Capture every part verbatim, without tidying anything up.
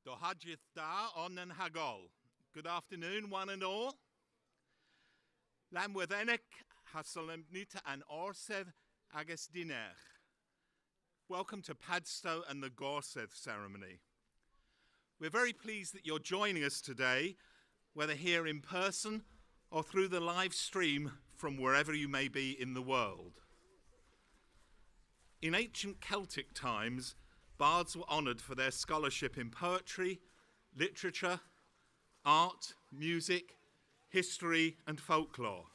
Dohajydh da onan hag oll. Good afternoon, one and all. Lannwedhenek ha solempnita an Orsedh agas dynnargh. Welcome to Padstow and the Gorsedh ceremony. We're very pleased that you're joining us today, whether here in person or through the live stream from wherever you may be in the world. In ancient Celtic times, bards were honoured for their scholarship in poetry, literature, art, music, history, and folklore.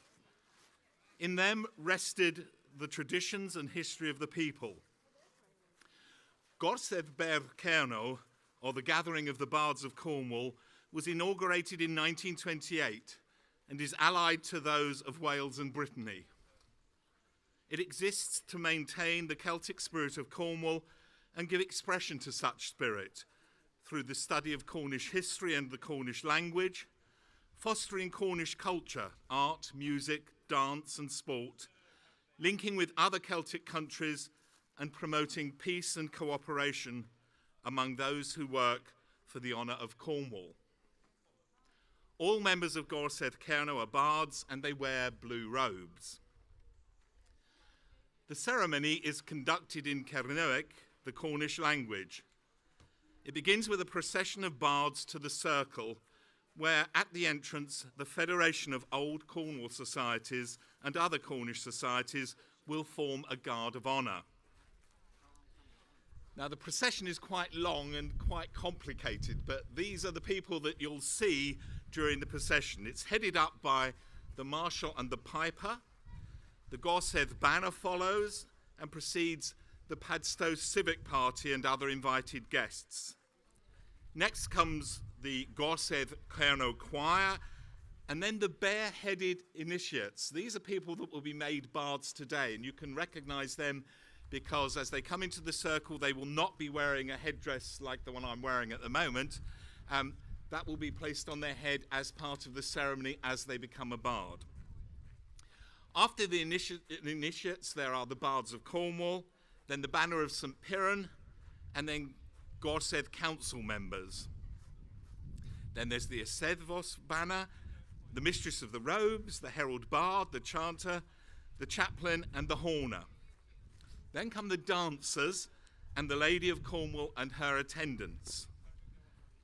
In them rested the traditions and history of the people. Gorsedh Berdh Kernow, or the Gathering of the Bards of Cornwall, was inaugurated in nineteen twenty-eight and is allied to those of Wales and Brittany. It exists to maintain the Celtic spirit of Cornwall and give expression to such spirit through the study of Cornish history and the Cornish language, fostering Cornish culture, art, music, dance and sport, linking with other Celtic countries and promoting peace and cooperation among those who work for the honour of Cornwall. All members of Gorsedh Kernow are bards and they wear blue robes. The ceremony is conducted in Kernewek, the Cornish language. It begins with a procession of bards to the circle, where at the entrance the Federation of Old Cornwall Societies and other Cornish societies will form a guard of honour. Now, the procession is quite long and quite complicated, but these are the people that you'll see during the procession. It's headed up by the marshal and the piper. The Gorsedh banner follows and precedes the Padstow Civic Party and other invited guests. Next comes the Gorsedh Kernow Choir, and then the bareheaded initiates. These are people that will be made bards today, and you can recognise them because as they come into the circle, they will not be wearing a headdress like the one I'm wearing at the moment. Um, that will be placed on their head as part of the ceremony as they become a bard. After the initi-, initiates, there are the Bards of Cornwall, then the banner of St Piran, and then Gorsedh Council members. Then there's the Esedhvos banner, the Mistress of the Robes, the Herald Bard, the Chanter, the Chaplain, and the Horner. Then come the dancers and the Lady of Cornwall and her attendants.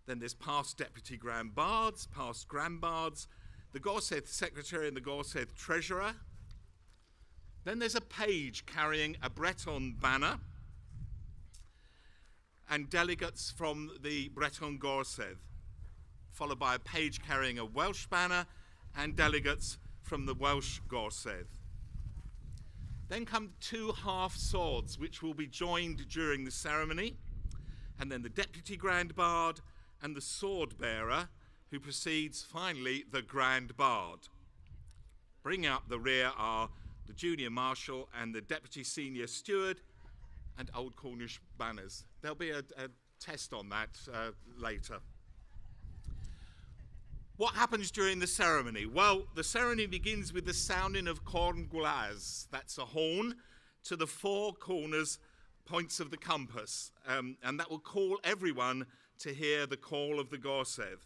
Then there's past Deputy Grand Bards, past Grand Bards, the Gorsedh Secretary and the Gorsedh Treasurer. Then there's a page carrying a Breton banner and delegates from the Breton Gorsedh, followed by a page carrying a Welsh banner and delegates from the Welsh Gorsedh. Then come two half swords, which will be joined during the ceremony, and then the Deputy Grand Bard and the sword bearer, who precedes finally the Grand Bard. Bringing up the rear are the Junior Marshal and the Deputy Senior Steward and Old Cornish banners. There'll be a, a test on that, uh, later. What happens during the ceremony? Well, the ceremony begins with the sounding of corn gwlas, that's a horn, to the four corners, points of the compass, um, and that will call everyone to hear the call of the Gorsedh.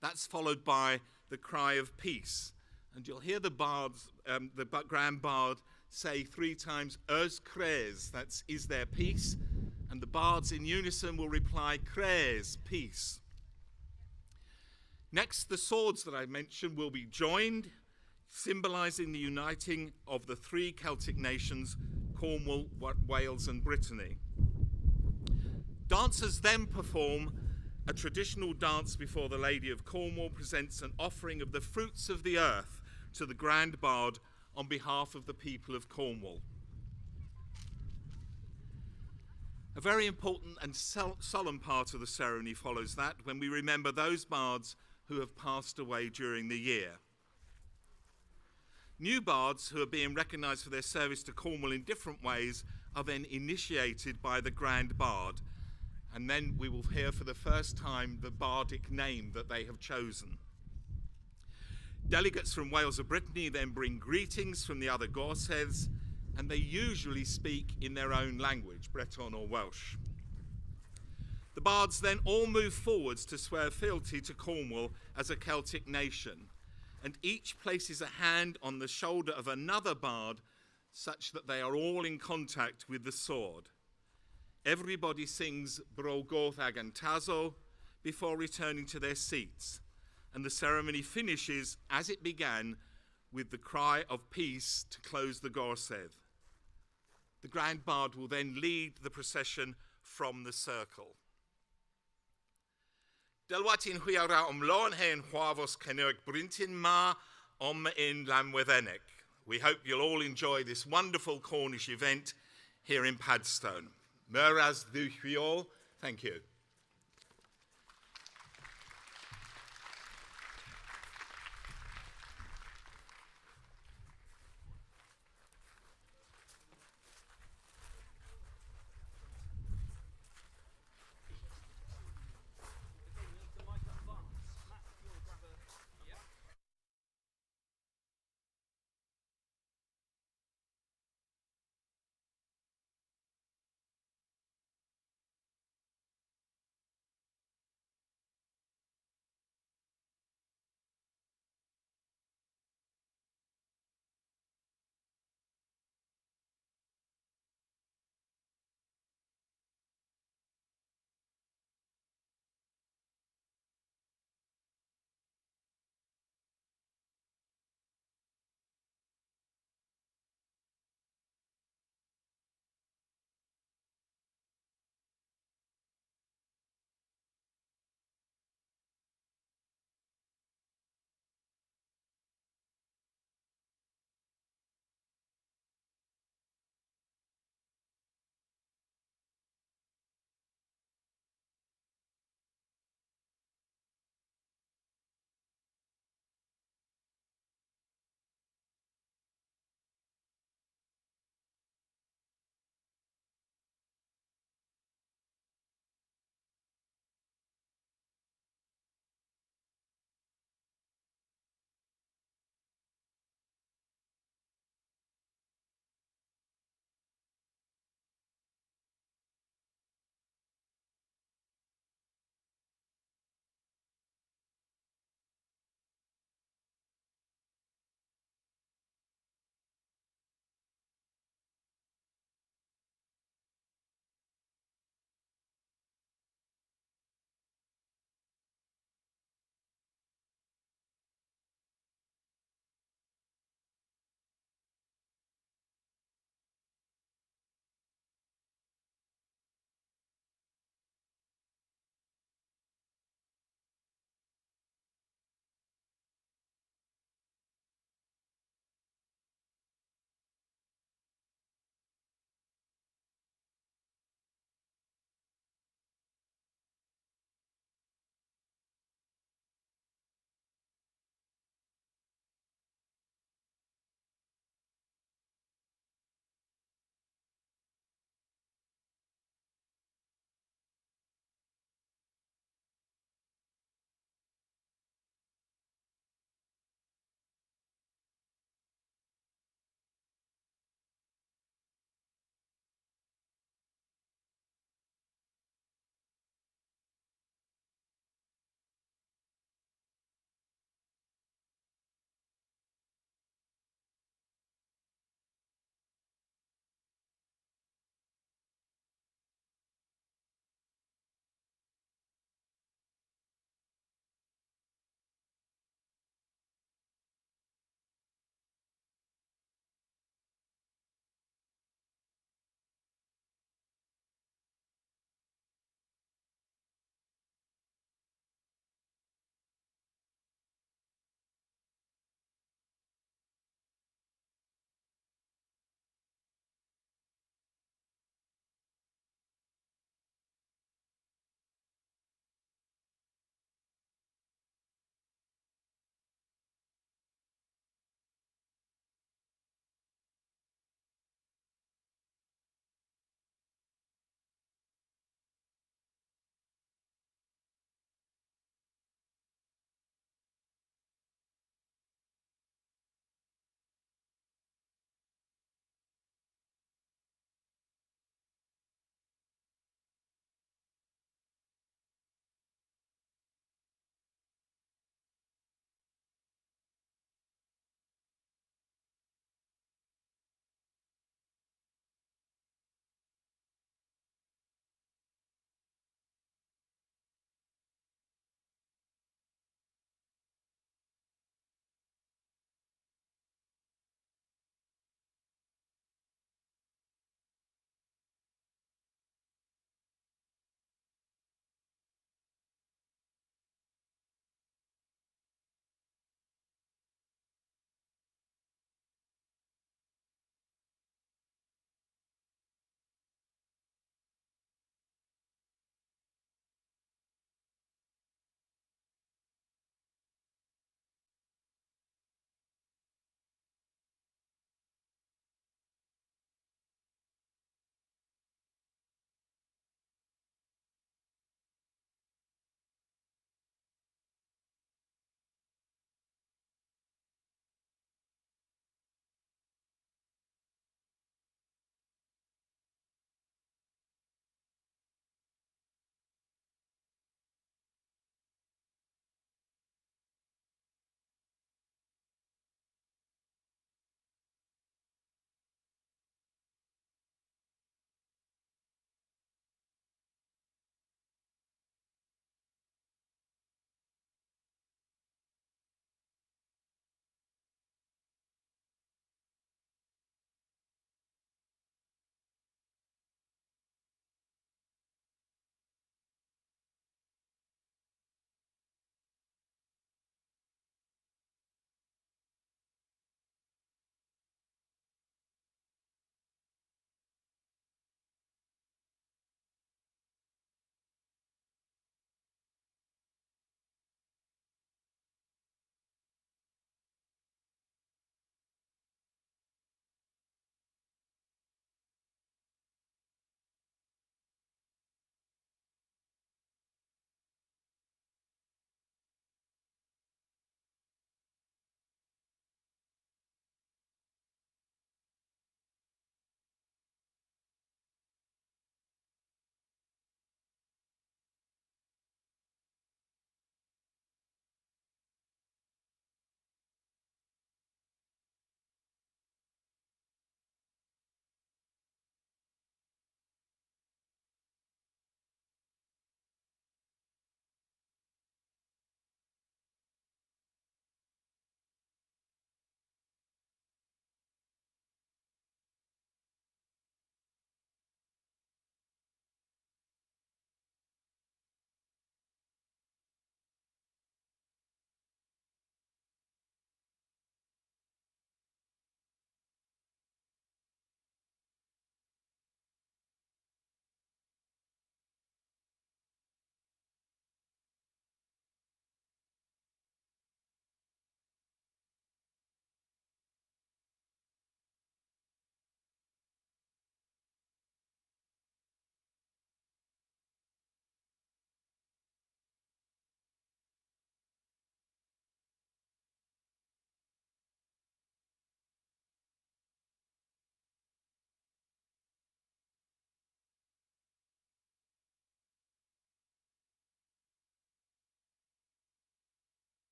That's followed by the cry of peace. And you'll hear the bards, um, the ba-, Grand Bard say three times, "Eus kres," that's, "Is there peace?" And the bards in unison will reply, "Kres, peace." Next, the swords that I mentioned will be joined, symbolising the uniting of the three Celtic nations, Cornwall, Wa-, Wales and Brittany. Dancers then perform a traditional dance before the Lady of Cornwall presents an offering of the fruits of the earth to the Grand Bard on behalf of the people of Cornwall. A very important and sol-, solemn part of the ceremony follows that, when we remember those bards who have passed away during the year. New bards who are being recognised for their service to Cornwall in different ways are then initiated by the Grand Bard, and then we will hear for the first time the bardic name that they have chosen. Delegates from Wales or Brittany then bring greetings from the other Gorsedhs, and they usually speak in their own language, Breton or Welsh. The bards then all move forwards to swear fealty to Cornwall as a Celtic nation, and each places a hand on the shoulder of another bard such that they are all in contact with the sword. Everybody sings Bro Goth agan Tasow before returning to their seats, and the ceremony finishes as it began with the cry of peace to close the Gorsedh. The Grand Bard will then lead the procession from the circle. Dell waytyn, hwi a wra omlowenhe yn hwarvos Kernewek bryntin ma omma yn Lannwedhenek. We hope you'll all enjoy this wonderful Cornish event here in Padstow. Meur ras dhywgh hwi oll. Thank you.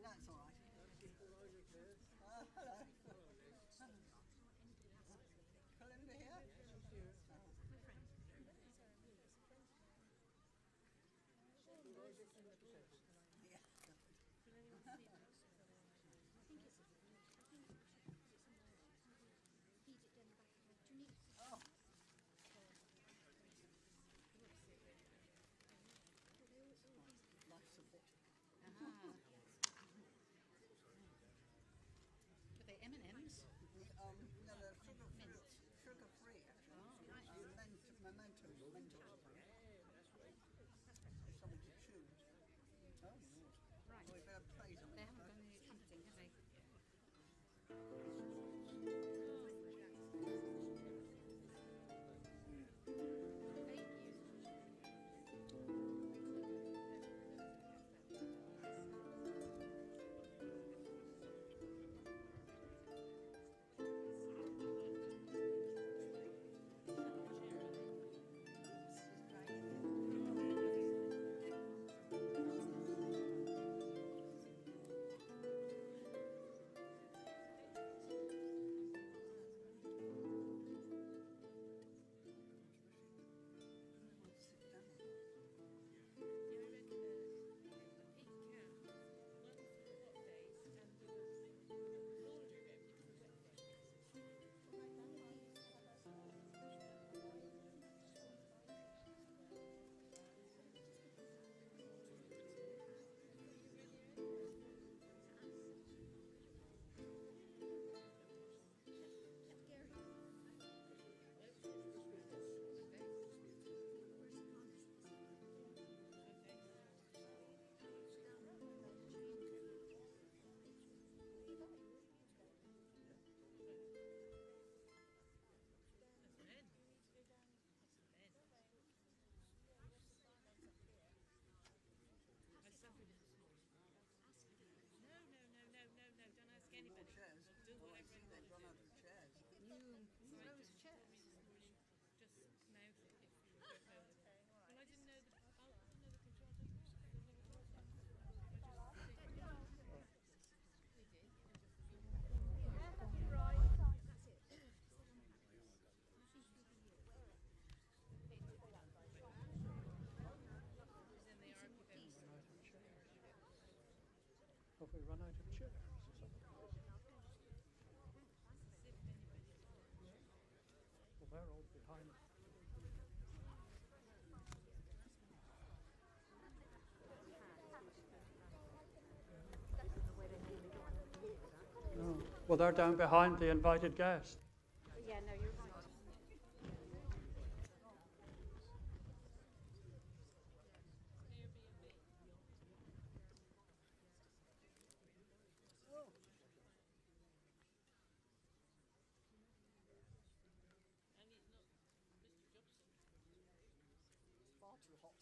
That's all right. Oh, hello. Belinda here? Yeah. Oh. Life's a bit. Ah. Were they M and M's? Um, no, they're sugar free. Sugar free, actually. Oh, right. Um, Mentos, Mementos, Mentos. Something to chew. Oh, Lord. Right. Well, we better praise them. They haven't done any trumpeting, have they? I suffered this morning. No, no, no, no, no, no, don't ask anybody. More chairs. They'll do whatever they want to do. Chairs. New, new rose chairs. Just mouth it if you don't know them. Well, I didn't know the, I didn't know the controls. I just did. Have we run out of chairs or something? Well, they're all behind. No. Well, they're down behind the invited guest. Yeah, no, you're right. Far too hot.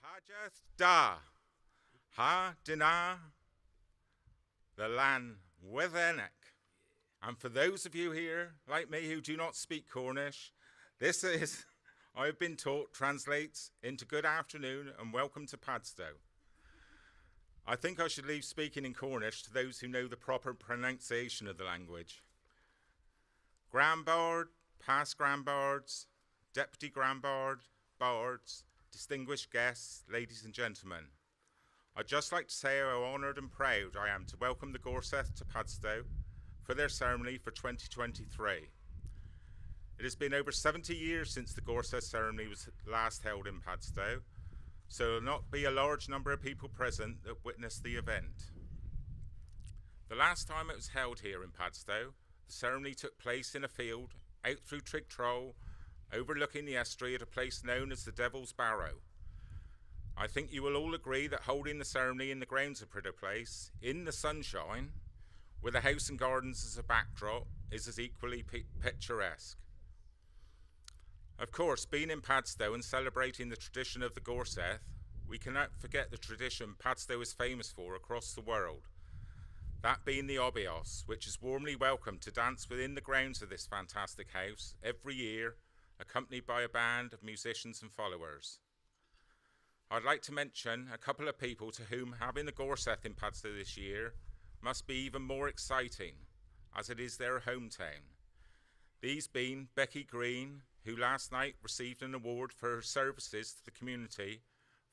Pajydh da. Ha dynnargh dhe Lannwedhenek. And for those of you here, like me, who do not speak Cornish, this is, I've been taught, translates into good afternoon and welcome to Padstow. I think I should leave speaking in Cornish to those who know the proper pronunciation of the language. Grand Bard, past Grand Bards, Deputy Grand Bard, Bards, distinguished guests, ladies and gentlemen. I'd just like to say how honoured and proud I am to welcome the Gorsedh to Padstow for their ceremony for twenty twenty-three. It has been over seventy years since the Gorsedh ceremony was last held in Padstow, so there will not be a large number of people present that witnessed the event. The last time it was held here in Padstow, the ceremony took place in a field out through Trigg Troll, overlooking the estuary at a place known as the Devil's Barrow. I think you will all agree that holding the ceremony in the grounds of Prideaux Place, in the sunshine, with the house and gardens as a backdrop, is as equally pi- picturesque. Of course, being in Padstow and celebrating the tradition of the Gorsedh, we cannot forget the tradition Padstow is famous for across the world, that being the Obby Oss, which is warmly welcome to dance within the grounds of this fantastic house every year, accompanied by a band of musicians and followers. I'd like to mention a couple of people to whom having the Gorsedh in Padstow this year must be even more exciting, as it is their hometown. These being Becky Green, who last night received an award for her services to the community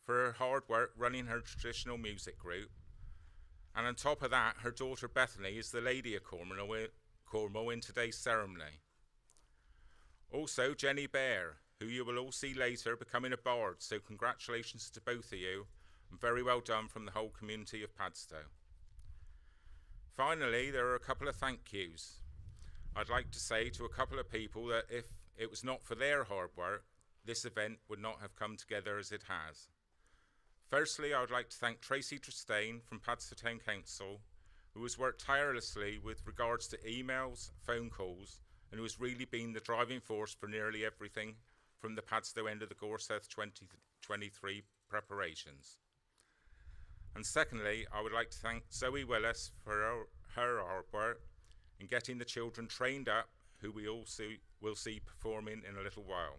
for her hard work running her traditional music group. And on top of that, her daughter Bethany is the Lady of Cornwall, Cornwall in today's ceremony. Also, Jenny Bair, who you will all see later becoming a bard, so congratulations to both of you, and very well done from the whole community of Padstow. Finally, there are a couple of thank yous. I'd like to say to a couple of people that if it was not for their hard work, this event would not have come together as it has. Firstly, I would like to thank Tracy Tristane from Padstow Town Council, who has worked tirelessly with regards to emails, phone calls, and who has really been the driving force for nearly everything from the Padstow end of the Gorsedh twenty twenty-three preparations. And secondly, I would like to thank Zoe Willis for her, her hard work in getting the children trained up, who we all see, will see performing in a little while.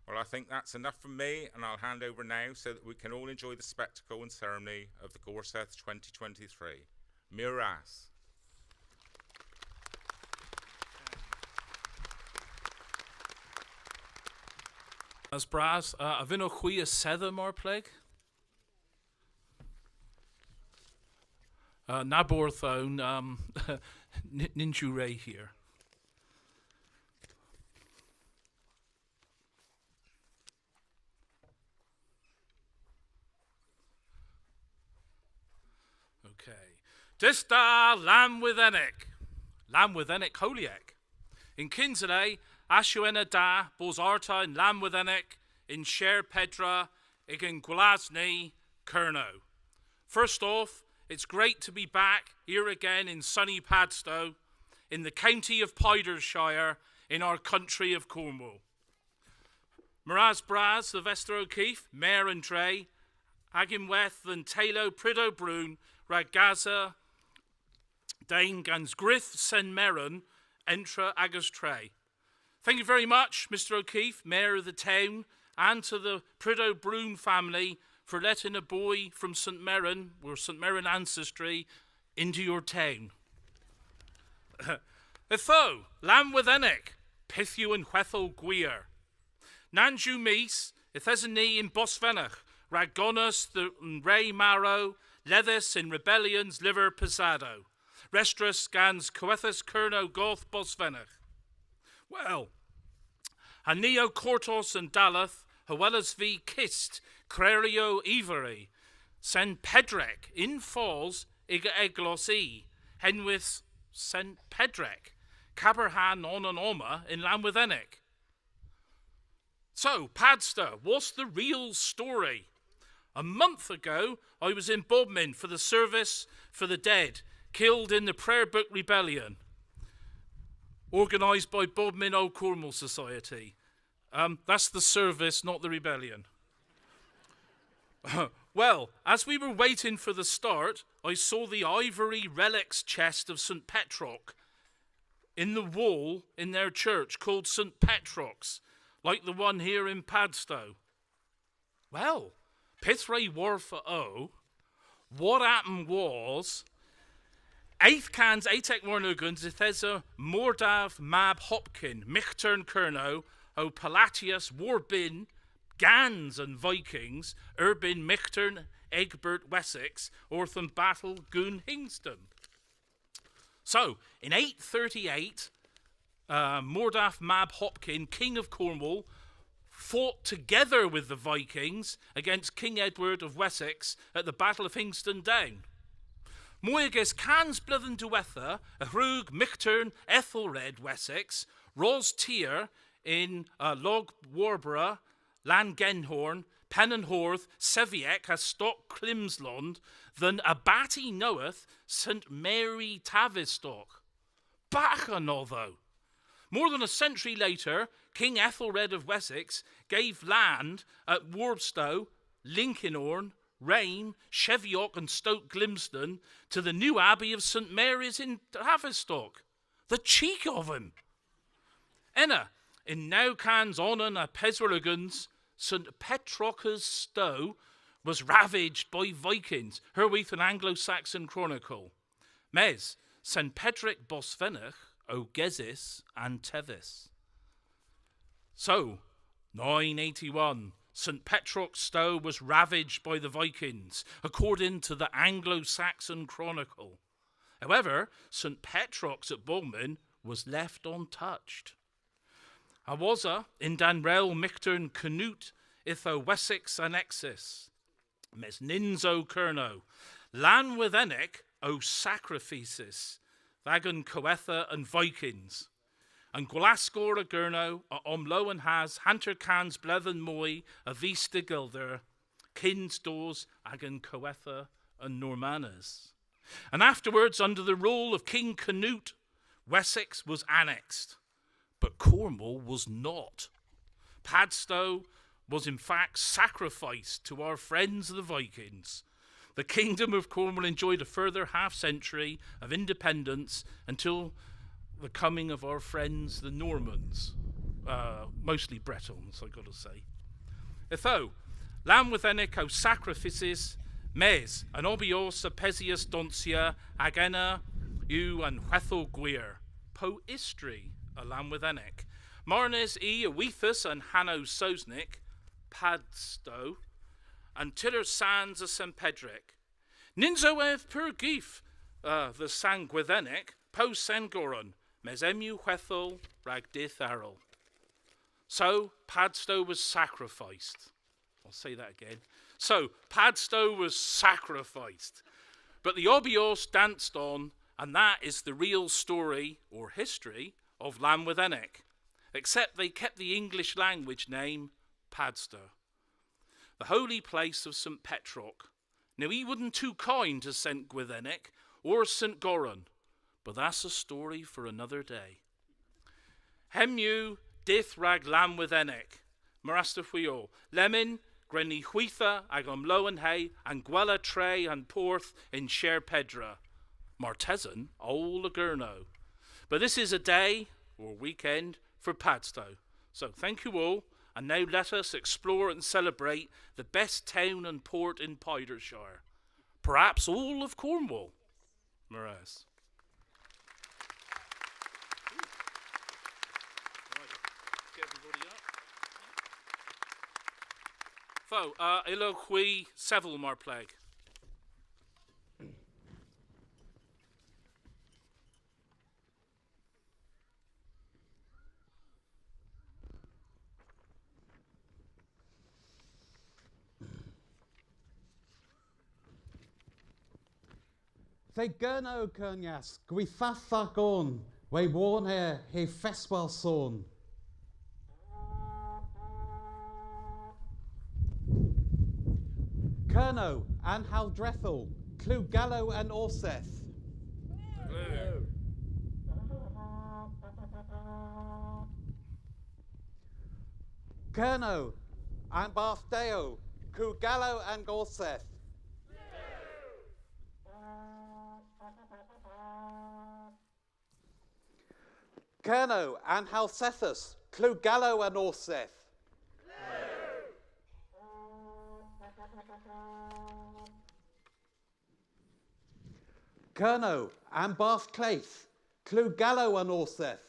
Well, I think that's enough from me, and I'll hand over now so that we can all enjoy the spectacle and ceremony of the Gorsedh twenty twenty-three. Meur ras. Meur ras bras, uh, a vynnowgh hwi esedha mar pleg? Uh, na borth own, um, n-, nyns yw re hir. Okay. Dydh da Lannwedhenek. Lannwedhenek howlyek. Yn kynsa le, ass yw henna da bos arta yn Lannwedhenek, yn Sher Pedra, hag yn gwlas ni, Kernow. First off, it's great to be back here again in sunny Padstow, in the county of Pydarshire, in our country of Cornwall. Meur ras bras dhe Vester O'Keefe, Mayor an dre, hag ynwedh dhe'n teylu Prideaux Brune, rag gasa den gans gwrydh Sen Meryn, entra agas tre. Thank you very much, Mister O'Keefe, Mayor of the town, and to the Prideaux Brune family for letting a boy from St Meryn, or St Meryn ancestry, into your town. Ytho, Lannwedhenek, pyth yw an hwedhel gwir? Nans yw mis, yth esen ni yn Bosvenegh, rag gonis dhe'n re marow, ledhys yn rebellyans Lyver Pesado, restrys gans Kowethas Kernow Goth Bosvenegh. Wel, ha ni ow kortos an dalleth, ha weles vy kist kreryow ivori, Sen Pedrek, yn fos y'ga eglos i, henwys Sen Pedrek, kepar ha'n onan omma yn Lannwedhenek. So, Padstow, what's the real story? A month ago, I was in Bodmin for the service for the dead killed in the Prayer Book Rebellion, organised by Bodmin Old Cornwall Society. Um, that's the service, not the rebellion. Well, as we were waiting for the start, I saw the ivory relics chest of St Petroc in the wall in their church called St Petroc's, like the one here in Padstow. Well, pyth re hwarva o, what happened was, eth kans etek warn ugens yth esa Mordav mab Hopkin, myghtern Kernow, ow palatys warbynn gans an Vikings, erbynn myghtern Egbert Wessex, orth an batel Goon Hingston. So, in eight thirty-eight, uh, Mordav mab Hopkin, King of Cornwall, fought together with the Vikings against King Edward of Wessex at the Battle of Hingston Down. Moy ages kans bledhen diwettha, y hwrug myghtern Ethelred Wessex ros tir yn, uh, Logwarborough, Langenhorn, Penn an Hordh, Seviek ha Stoke Climslond dhe'n abbati nowydh St Mary Tavistock. Baha anodho! More than a century later, King Ethelred of Wessex gave land at Warbstow, Linkenhorn, Rame, Cheviot and Stoke Glimston to the new Abbey of St Mary's in Tavistock. The cheek of him! Ena, yn naw kans onan ha peswar ugens, St Petroc's Stow was ravaged by Vikings, herwydh an Anglo-Saxon Chronicle. Mes, Sen Pedrek Bosvenegh o gesys an teves. So, nine eighty-one, St Petroc's Stow was ravaged by the Vikings, according to the Anglo-Saxon Chronicle. However, St Petroc's at Bowman was left untouched. A-wosa, yn-dann rewl myghtern Canute yth o Wessex annexys, mes nyns o Kernow. Lannwedhenek o sakrifisys dh'agan kowetha an Vikings. An gwlaskor a Gernow a omlowenhas hanter kans bledhen moy a vis degylder, kyns dos agan kowetha an Normanes. And afterwards, under the rule of King Canute, Wessex was annexed, but Cornwall was not. Padstow was in fact sacrificed to our friends the Vikings. The Kingdom of Cornwall enjoyed a further half century of independence until the coming of our friends the Normans, uh, mostly Bretons, I've got to say. Ytho, Lannwedhenek o sakrifisys, mes an obyos a besyas donsya, hag ena yw an hwedhel gwir, po istori a Lannwedhenek. Marnas i a withas an hanow Sowsnek, Padstow, an tyller sans a Sen Pedrek. Nyns o ev pur gif, uh, dhe Sen Gwedhenek po Sen Goran, mes hemm yw hwedhel rag dydh arall. So, Padstow was sacrificed. I'll say that again. So, Padstow was sacrificed. But the obyos danced on, and that is the real story, or history, of Lannwedhenek. Except they kept the English language name Padstow, the holy place of St Petroc. Now, he wasn't too kind to Sen Gwedhenek or Sen Goran, but that's a story for another day. Hemm yw dydh rag Lannwedhenek, mar ast hwi oll. Lemmyn, gwren ni hwytha hag omlowenhe an gwella tre ha'n porth yn Sherpedra. Martesen, oll a Gernow. But this is a day, or weekend, for Padstow. So thank you all, and now let us explore and celebrate the best town and port in Pydarshire. Perhaps all of Cornwall. Mires. Right, get everybody up. So, uh, yllowgh hwi sevel mar pleg. Dhe Gernow kernyas, gwithav agan, we warn er hy festwal son. Kernow, an howldredhel, klew galow an Orsedh. Kernow, an Bardh Dehow, Kugalow an Orsedh. Kernow an Howlsedhes. Kugalow an Orsedh. Kernow an Bardh Kledh. Kugalow an Orsedh.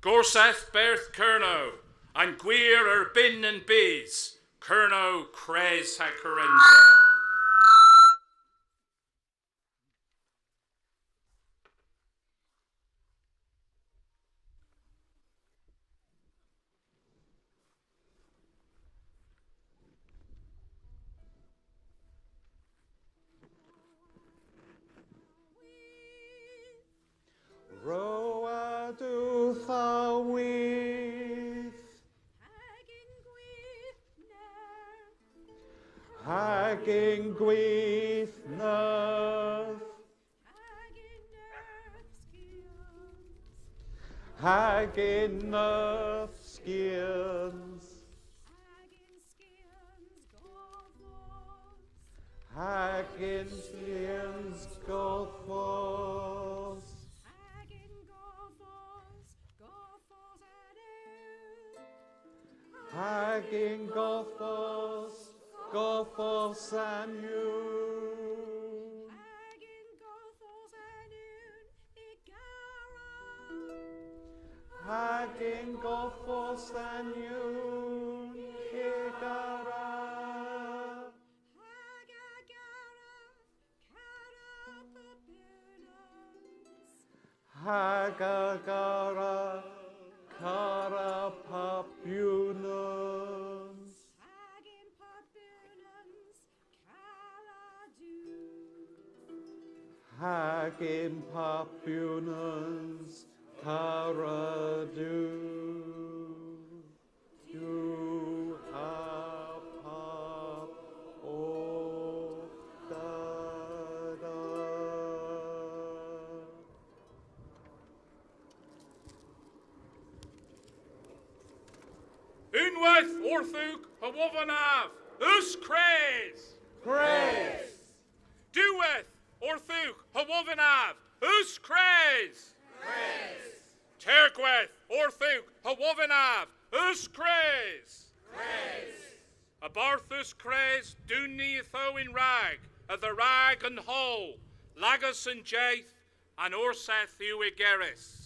Gorsedh Berdh Kernow, an gwir erbynn an bys, Kernow kres ha kerensa. Ro a dheuth a-weyth. Hag yn gwith nerth. Hag yn gwith nerth. Hag yn nerth skians. Hag yn nerth skians. Hag yn skians godhvos. Hag yn skians godhvos. Hag yn godhvos godhvos an ewn. Hag yn godhvos godhvos an ewn. Hag yn godhvos an ewn y gara. Hag yn godhvos an ewn y gara. Hag a gara, kara pub bewnans. Hag a gara, kara pub bewnans. Hag yn pub bewnans, kara Duw. Hag yn pub bewnans, kara Duw. Duw ha pub ow dada. Unnweyth orthowgh, a wovynnav, eus kres? Kres! Diwweyth orthowgh, a wovynnav, eus kres? Kres! Teyrgweyth orthowgh, a wovynnav, eus kres? Kres! A-barth eus kres, deun ni ytho yn-rag, a-dherag an howl, lagas an jydh, an Orsedh yw ygerys.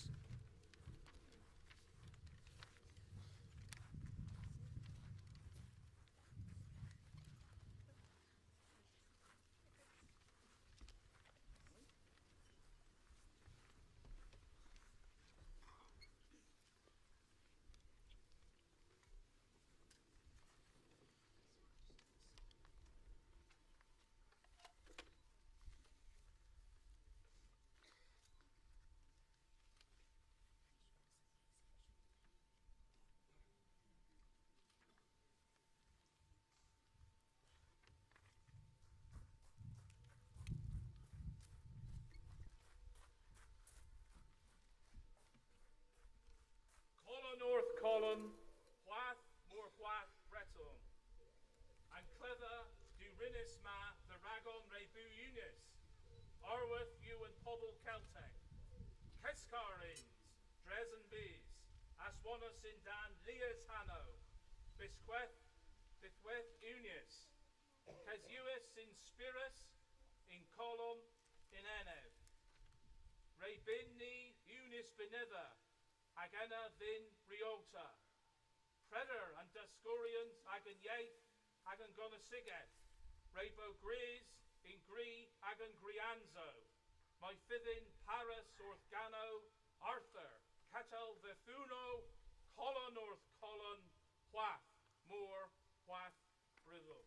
Kolon orth kolon, hwath mor hwath Breton. An kledha diwroes ma dhe ragon re beu unys. Arwodh yw an pobel Keltek. Keskar yns, dres an bys, aswonys yn-dann lies hanow, byskweyth, byskweyth unys, kesuwys yn spyrys, yn kolon, yn enev. Re bynn ni unys bynitha, hag ena dhyn riota. Preder an daskoryon a'gan yeth hag an gonisogeth, re bo gwrys yn gri a'gan gwriansow. May fydhyn parys orth ganow Arthur, kettel dhe Dhunow, kolon orth kolon, hwath mor hwath brudel.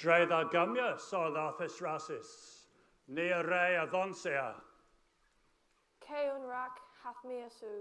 Dre dha gumya, sodh arthys rasys, ni a wre a dhonsya. Ke yn-rag hath my a su.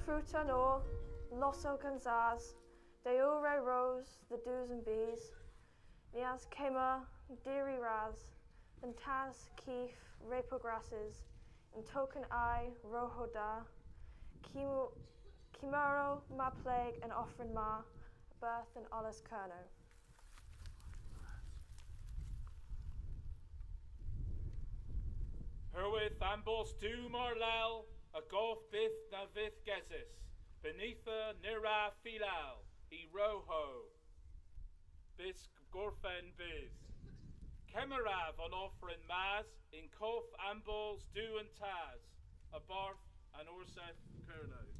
Fruta nor, losow gans as, dewr re ros dhe dus an bys, ni a's kemmer diri ras, dhe'n tas kif re po grasses, yn token a'i rohow da, kemmer-, kemmerewgh mar pleg an offrynn ma, a-berth dhe'n oles Kernow. Herwydh ambos Duw mar lal, a gov bydh na vydh gesys, beneitha ny wra fylal y rohow bys gorfen bys. Kemmerav an offrynn mas yn kov ambos Duw an Tas, a-barth an Orsedh Kernow.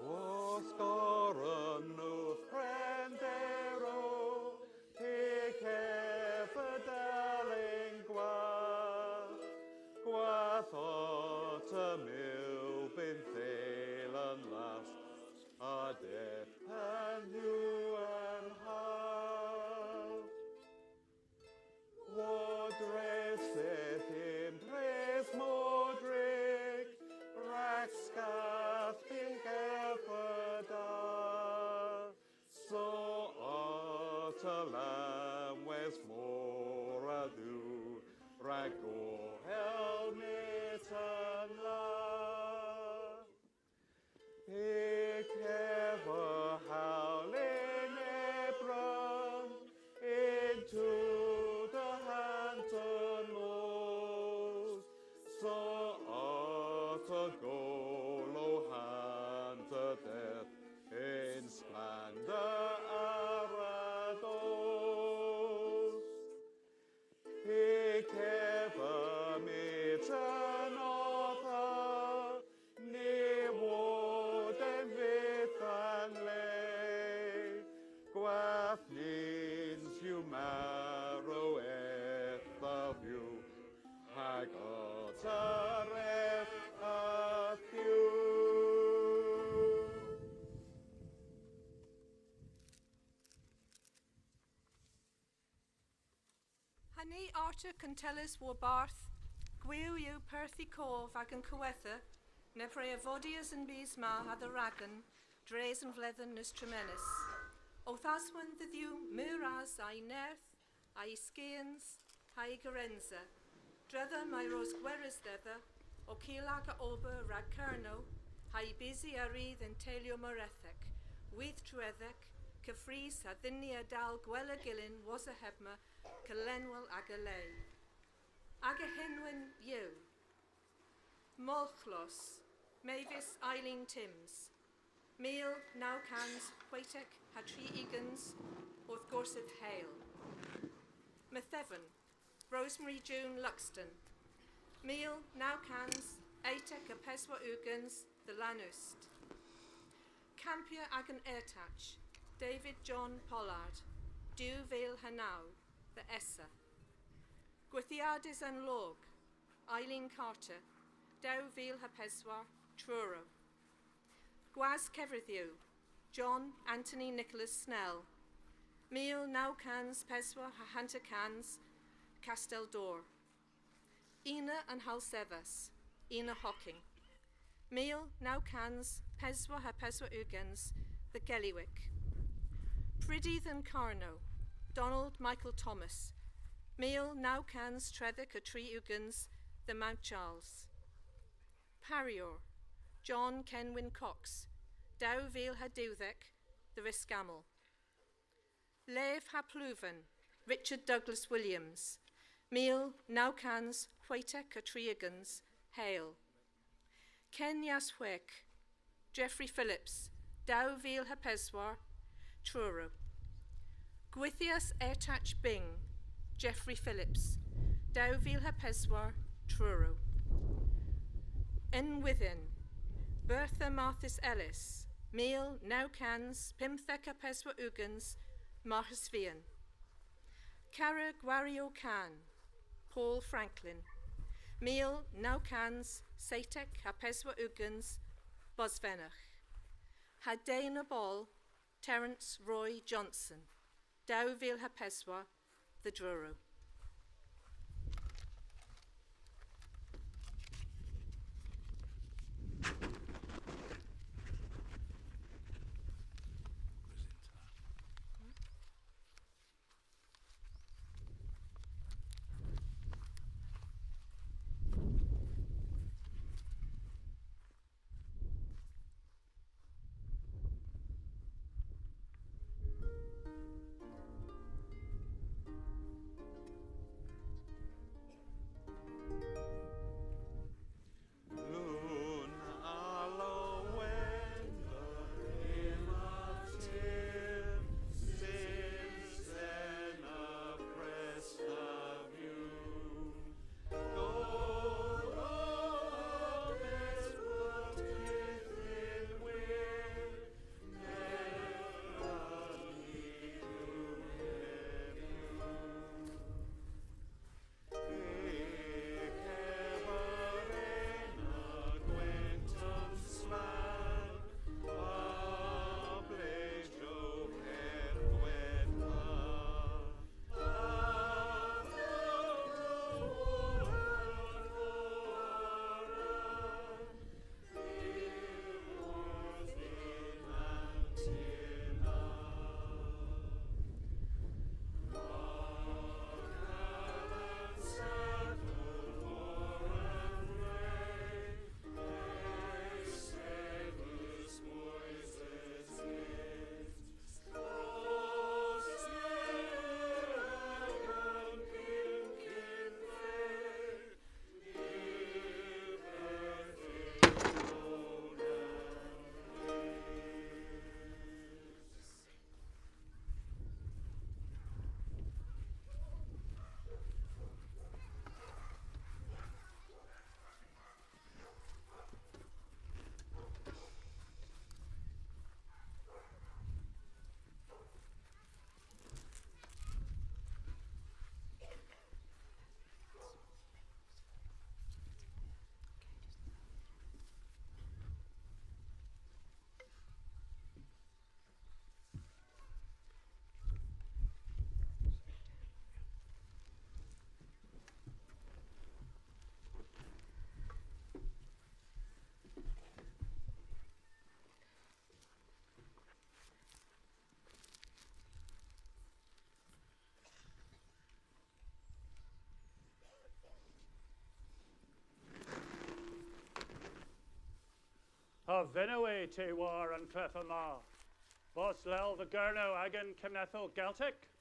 Oskar an oth prenderow, py kevardelen gwath, gwath otta milbynn thel an last, a dydh pan yw an hav. War dres eth yn pres Modrik, rag skath byghan da. Saw otta Lamm Wesmor a Dhuw, rag gorhel myttin la. Py kever howlyn ebron, yn-tu dhe hanter nos, saw otta golow hanter dydh, yn splendor a wra dos. Py kever myttin otta, ny wodhen vyth an le. Gwath nyns yw marow eth a vy, hag otta eth a vy. Kuntelles warbarth, gwiw yw perthi kov agan kowetha, neb re a vodyas an bys ma a-dherag, dres an vledhen eus tremenys. Ow thaswon dhe Dhuw meur ras a'y nerth, a'y skians, ha'y gerensa. Dredha may ros gweres dhedha, ow kul aga ober rag Kernow, ha'y bysi a ri dhe'n teylu moredhek, with truedhek, keffrys ha dhyn ni a dal gwella gyllyn wosa hebma, kelenwel aga le. Aga henwyn yw. Molghlos, Mavis Eileen Timms, mil naw kans hwetek ha tri ugens, orth Gorsedh Heyl. Metheven, Rosemary June Luxton, mil naw kans etek ha peswar ugens, dhe Lannust. Kampyer agan ertach, David John Pollard, dew vil ha naw, dhe Essa. Gwithyades an Log, Eileen Carter, dew vil ha peswar, Truru. Gwas Kevardhu, John Anthony Nicholas Snell, mil naw kans peswar ha hanter kans, Kastel Dor. Ena an Halsevas, Ena Hocking, mil naw kans peswar ha peswar ugens, dhe Gelliwik. Prydydh an Karnow, Donald Michael Thomas, mil naw kans tredhek ha tri ugens, dhe Mount Charles. Paryor, John Kenwyn Cox, dew vil ha dewdhek, dhe Reskamel. Lev ha Pluven, Richard Douglas Williams, mil naw kans hwetek ha tri ugens, Heyl. Kenyas Hwek, Geoffrey Phillips, dew vil ha peswar, Truru. Gwithyas Ertach Byng, Geoffrey Phillips, dew vil ha peswar, Truru. Yn Wydhen, Bertha Marthys Ellis, mil naw kans pymthek ha peswar ugens, Marghasvian. Kara Gwariow Kan, Paul Franklin, mil naw kans seytek ha peswar ugens, Bosvenegh. Ha den a bol, Terence Roy Johnson, dew vil ha peswar, dhe Druru. A vynnowgh hwi y tynn war an klefa ma? Bos lel dhe Gernow agan kemmeth Keltek?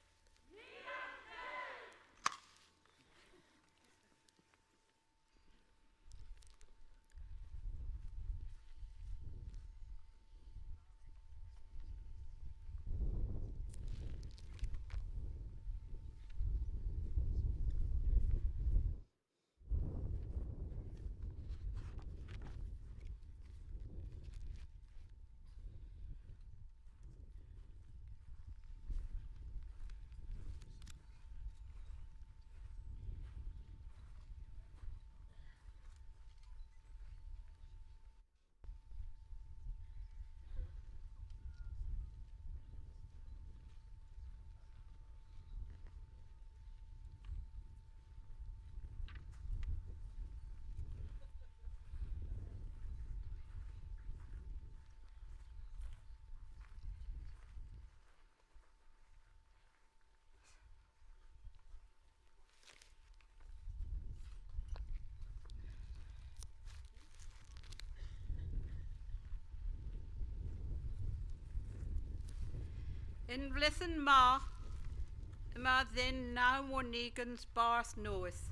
Y'n vledhen ma, yma dhyn naw warn ugens bardh nowydh.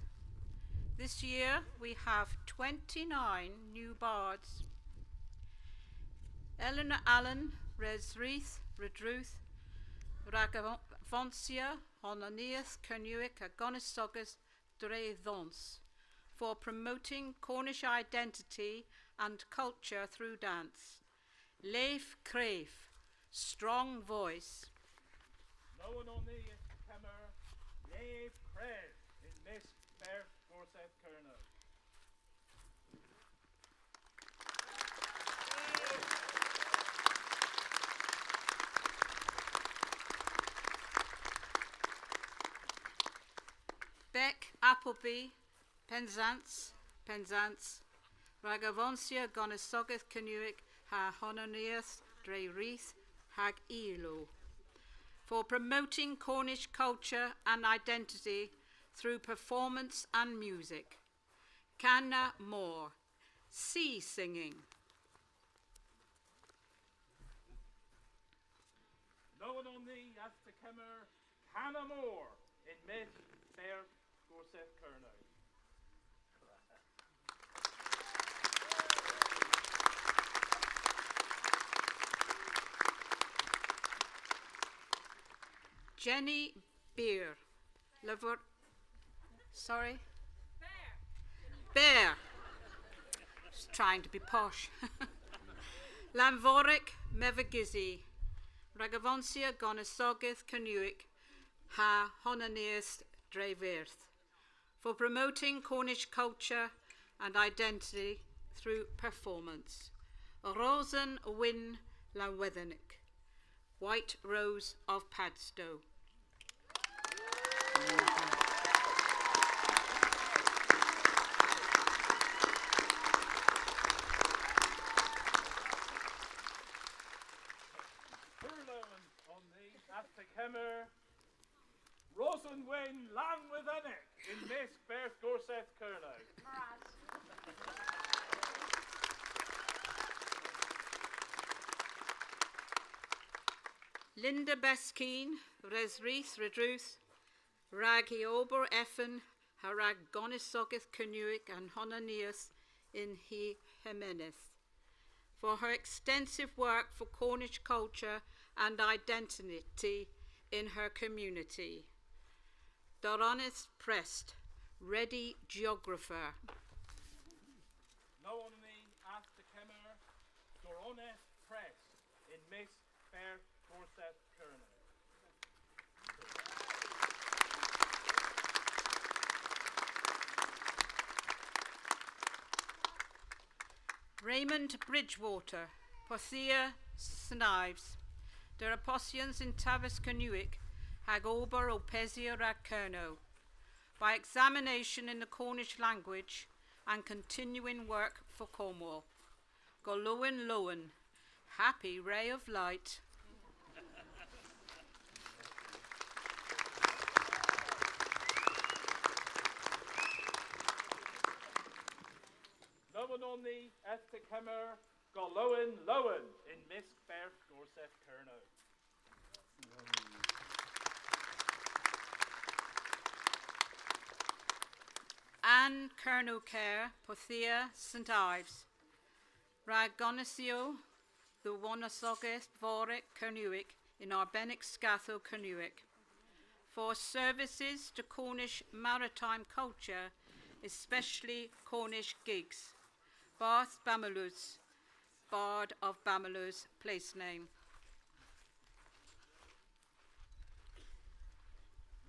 This year we have twenty-nine new bards. Eleanor Allen, Resrudh, Redruth, rag avonsya honanieth Kernewek ha gonisogeth dre dhons, for promoting Cornish identity and culture through dance. Lev krev, strong voice. Lowen on ni y'th kemmer Lev Krev yn mysk Berdh Gorsedh Kernow. Beck Appleby, Penzance, Penzance, rag avonsya gonisogeth Kernewek ha honanieth dre wrioth hag ilow, for promoting Cornish culture and identity through performance and music. Kana Mor, sea singing. Lowen on ni y'th kemmer Kana Mor yn mysk Berdh Gorsedh Kernow. Jenny Beer. Levor-, sorry? Bear. Just trying to be posh. Lannvorek Mevagissey, rag avonsya gonisogeth Kernewek ha honanieth dre wrioth, for promoting Cornish culture and identity through performance. Rosen Wynn Lannwedhenek, White Rose of Padstow. Pur lowen on ni y'th kemmer Rosen Wynn Lannwedhenek yn mysk Berdh Gorsedh Kernow. Linda Beskeen, Resrudh, Redruth, rag hy ober efan ha rag gonisogeth Kernewek ha honanieth yn hy hemeneth, for her extensive work for Cornish culture and identity in her community. Doroneth Prest, ready geographer. Lowen on ni y'th kemmer Doroneth Prest yn mysk Berdh Gorsedh Kernow. Raymond Bridgewater, Porthia Snipes, der apposyans yn taves Kernewek hag ober ow pesya rag Kernow, by examination in the Cornish language and continuing work for Cornwall. Golowan lowen. Happy ray of light. Lowen on ni y'th kemmer Golowan Lowen yn mysk berdh Gorsedh Kernow. Anne Kernow Ker, Porthia St Ives, rag gonisyow dhe wonisogeth vorek Kernewek yn arbennik skathow Kernewek. For services to Cornish maritime culture, especially Cornish gigs. Bardh Bamaloos, Bard of Bamaloos, place name.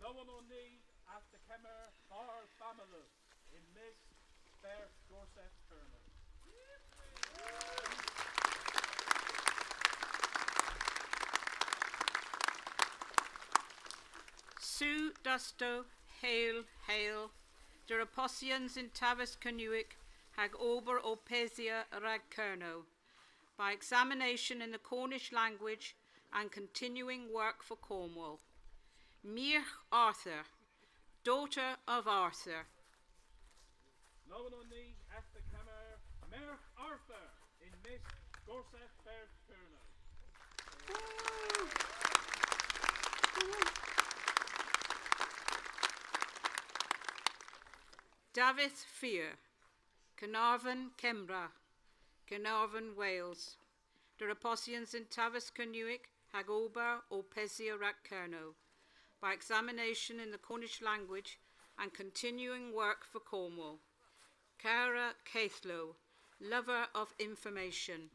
Lowen on ni a'th tegemer Bardh Bamaloos yn mysk berdh Gorsedh Kernow. Sue Dusto, Hale, Hale, der apposyans yn taves Kernewek hag ober ow pesya rag Kernow, by examination in the Cornish language and continuing work for Cornwall. Myrgh Arthur, daughter of Arthur. Lowen on ni a'th tegemer Myrgh Arthur yn mysk Gorsedh berdh Kernow. Davydh Fear, Caernarfon, Kembra, Caernarfon, Wales. Der apposyans yn taves Kernewek hag ober ow pesya rag Kernow, by examination in the Cornish language and continuing work for Cornwall. Kara Kethlow, lover of information.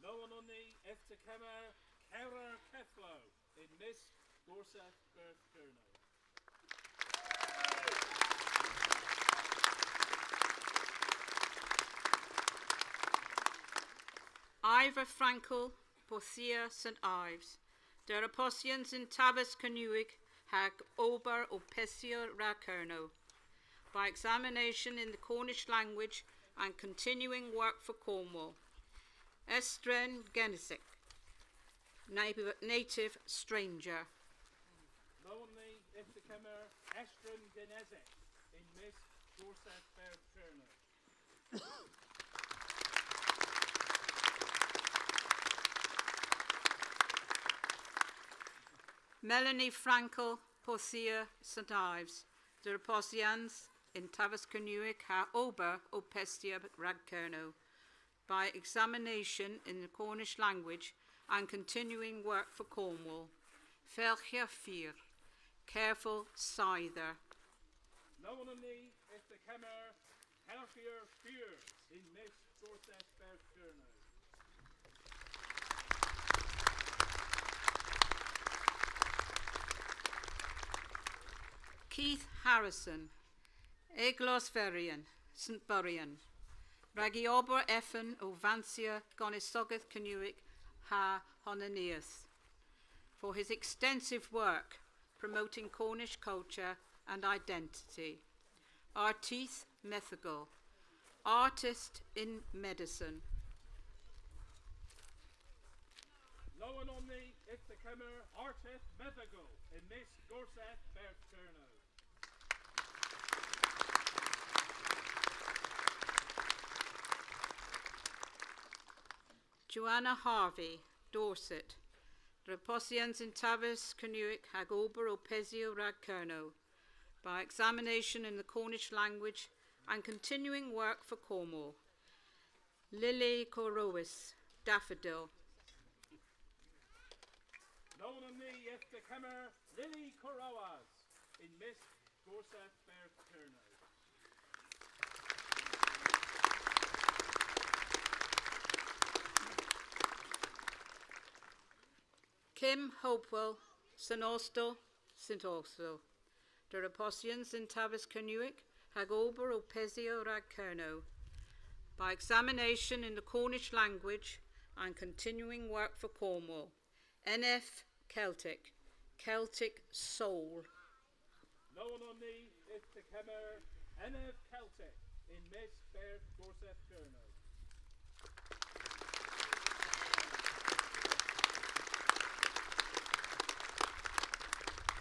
Lowen on ni a'th tegemer Kara Kethlow yn mysk Gorsedh berdh Kernow. Ivor Frankel, Porthia St Ives, der apposyans yn taves Kernewek hag ober ow pesya rag Kernow, by examination in the Cornish language and continuing work for Cornwall. Estren Genesek, nat-, native stranger. Lowen on ni a'th tegemer Estren Genesek yn mysk Gorsedh berdh Kernow. Melanie Frankel, Porthia St Ives, der apposyans yn taves Kernewek ha ober ow pesya rag Kernow, by examination in the Cornish language and continuing work for Cornwall. Ferghya Fir, careful scyther. Lowen on ni a'th tegemer Ferghya Fir yn mysk Gorsedh berdh Kernow. Keith Harrison, Eglosveryan, St Buryan, rag y ober efan ow vansya gonisogeth Kernewek ha honanieth, for his extensive work promoting Cornish culture and identity. Artist medhygel, artist in medicine. Lowen on ni a'th tegemer artist medhygel yn mysk Gorsedh berdh Kernow. Joanna Harvey, Dorset, der apposyans yn taves Kernewek hag ober ow pesya rag Kernow, by examination in the Cornish language and continuing work for Cornwall. Lily Korowys, Daffodil. Lowen on ni a'th tegemer Lily Korowys yn mysk Gorsedh berdh Kernow. Kim Hopewell, St Austell, St Austell, der apposyans yn taves Kernewek hag ober ow pesya rag Kernow, by examination in the Cornish language and continuing work for Cornwall. N F Celtic, Celtic soul. Lowen on ni a'th tegemer N F Celtic yn mysk berdh Gorsedh Kernow.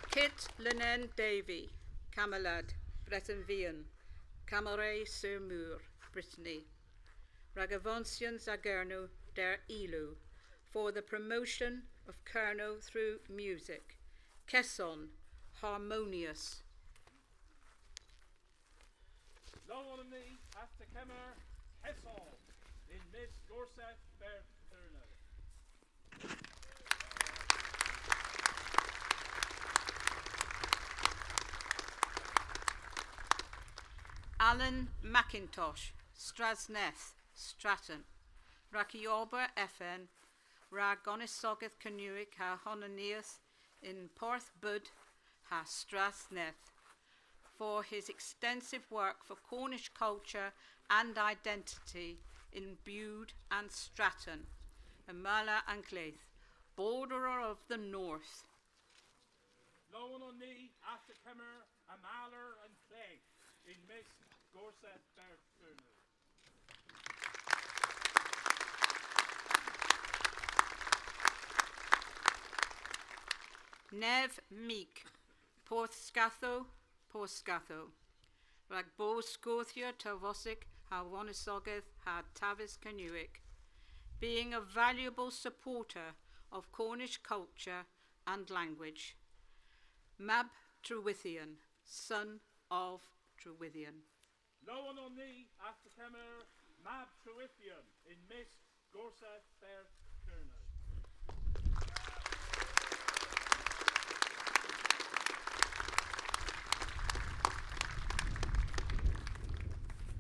Kit Lenen Davy, Camelad, Breten Vian, Camaret-sur-Mer, Brittany. rag avonsyans a Gernow der ilow, for the promotion of Kernow through music. Keson, harmonious. Lowen on ni a'th tegemer Keson yn mysk Gorsedh Berdh Kernow. Alan McIntosh, Strasnedh, Stratton. Rag y ober efan rag gonisogeth Kernewek ha honanieth yn Porthbud ha Strasnedh, for his extensive work for Cornish culture and identity in Bude and Stratton, Ymala an Gledh, borderer of the north. Lowen on ni a'th tegemer Ymala an Gledh yn mysk Gorsedh Berdh Kernow. Nev Meek, Porthskathow, Porthskathow. Rag bos skoodhyer talvosek ha wonisogeth ha taves Kernewek, being a valuable supporter of Cornish culture and language. Mab Trewydhyan, son of Trewydhyan. Lowen on ni a'th tegemer Mab Trewydhyan yn mysk Gorsedh Berdh Kernow.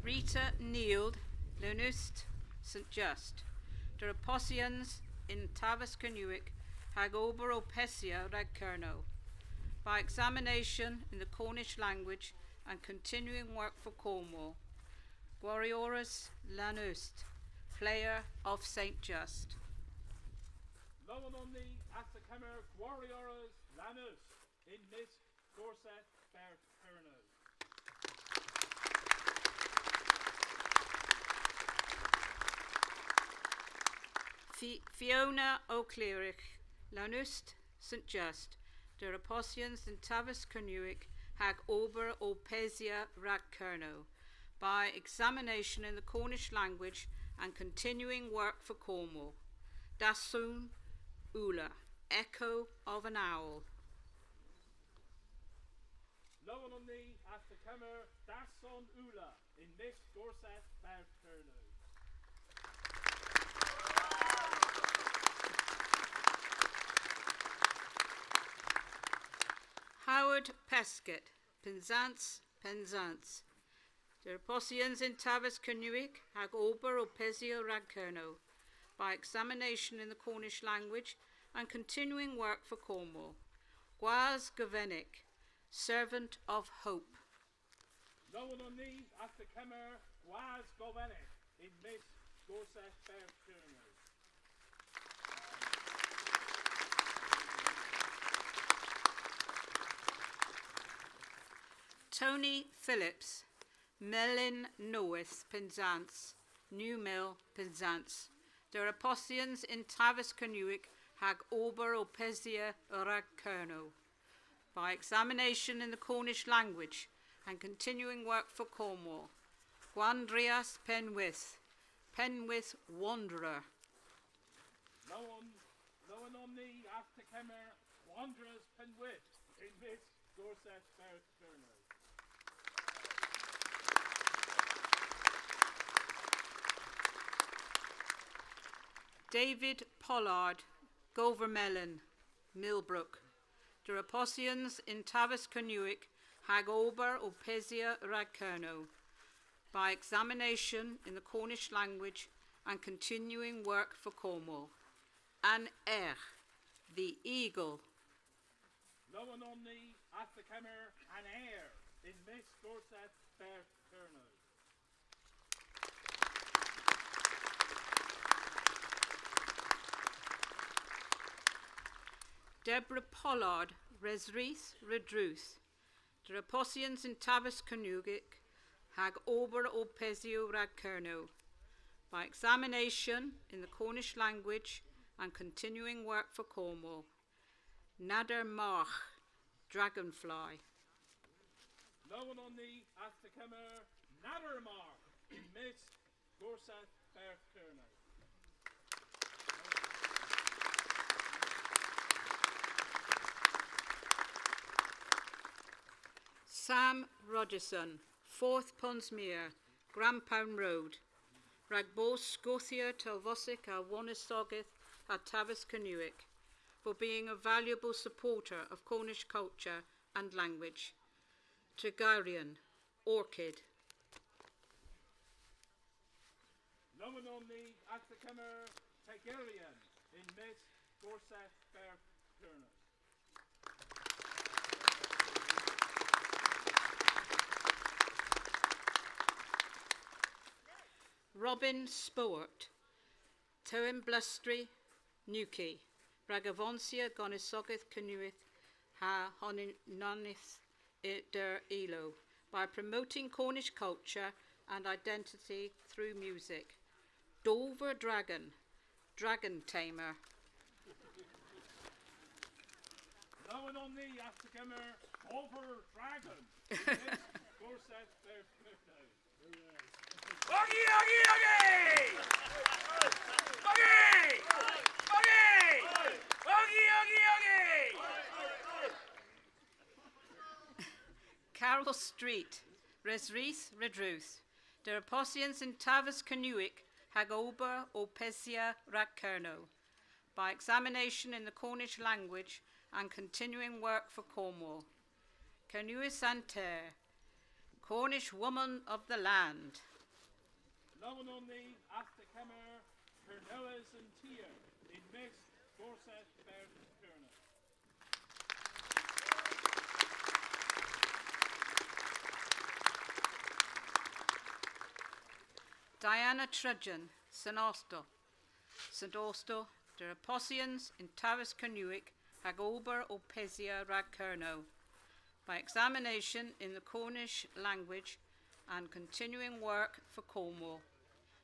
Rita Neild, Lannust, St Just. Der apposyans yn taves Kernewek hag ober ow pesya rag Kernow. By examination in the Cornish language and continuing work for Cornwall. Gwariores Lannust, player of St Just. Lowen on ni a'th tegemer Gwariores Lannust yn mysk Gorsedh Berdh Kernow. Fi-, Fiona O'Cleary, Lannust, St Just, der apposyans yn taves Kernewek hag ober ow pesya rag Kernow, by examination in the Cornish language and continuing work for Cornwall. Dasson Ula, echo of an owl. Lowen on ni a'th tegemer Dasson Ula yn mysk Gorsedh Berdh Kernow. Howard Peskett, Pennsans, Penzance. Der apposyans yn taves Kernewek hag ober ow pesya rag Kernow, by examination in the Cornish language and continuing work for Cornwall. Gwas Govenek, servant of hope. Lowen on ni a'th tegemer Gwas Govenek yn mysk Gorsedh Berdh Kernow. Tony Phillips, Melin Nowydh, Penzance, New Mill, Penzance. Der apposyans yn taves Kernewek hag ober ow pesya rag Kernow, by examination in the Cornish language and continuing work for Cornwall. Gwandryas Penwith, Penwith Wanderer. Lowen, Lowen on ni a'th tegemer Gwandryas Penwith yn mysk Gorsedh Berdh Kernow. David Pollard, Govermelin, Millbrook. Der apposyans yn taves Kernewek hag ober ow pesya rag Kernow, by examination in the Cornish language and continuing work for Cornwall. An Ayr, the eagle. Lowen on ni a'th tegemer An Ayr yn mysk Gorsedh Berdh Kernow. Deborah Pollard, Resrudh, Redruth. Der apposyans yn taves Kernewek hag ober ow pesya rag Kernow, by examination in the Cornish language and continuing work for Cornwall. Nader Margh, dragonfly. Lowen on ni a'th tegemer Nader Margh yn mysk Gorsedh Berdh Kernow. Sam Rogerson, Fourth Ponsmere, Grampound Road, rag bos skoodhyer talvosek a wonisogeth ha taves Kernewek, for being a valuable supporter of Cornish culture and language. Tegerian, Orchid. Lowen on ni a'th kemer Tegerian yn mysk Gorsedh Berdh Kernow. Robin Sport, Tewynblustri, Newquay, rag avonsya gonisogeth Kernewek ha honanieth der ilow, by promoting Cornish culture and identity through music. Dover Dragon, Dragon Tamer. Lowen on ni a'th kemer Dover Dragon yn mysk Gorsedh Berdh Kernow. Oggy, oggy, oggy! Oggy! Oggy! Oggy, oggy, oggy! Carol Street, Resrudh, Redruth. Der apposyans yn taves Kernewek hag ober ow pesya rag Kernow, by examination in the Cornish language and continuing work for Cornwall. Kernewes an Tir, Cornish woman of the land. Lowen on ni a'th kemer Kernewes an Tir yn mysk Gorsedh Berdh Kernow. Diana Trudgen, St Austell. St Austell, der apposyans yn taves Kernewek hag ober ow pesya rag Kernow, by examination in the Cornish language and continuing work for Cornwall.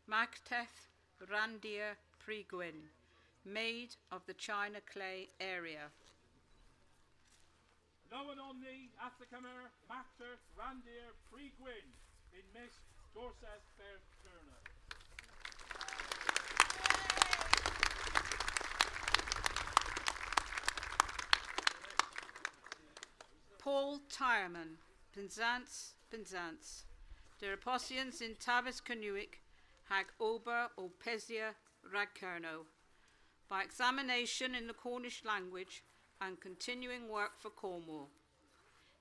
Maghteth Ranndir Pri Gwynn, maid of the China Clay area. Lowen on ni a'th kemer Maghteth Ranndir Pri Gwynn yn mysk Gorsedh Berdh Kernow. Paul Tyreman, Penzance, Penzance. Der apposyans yn taves Kernewek hag ober ow pesya rag Kernow, by examination in the Cornish language and continuing work for Cornwall.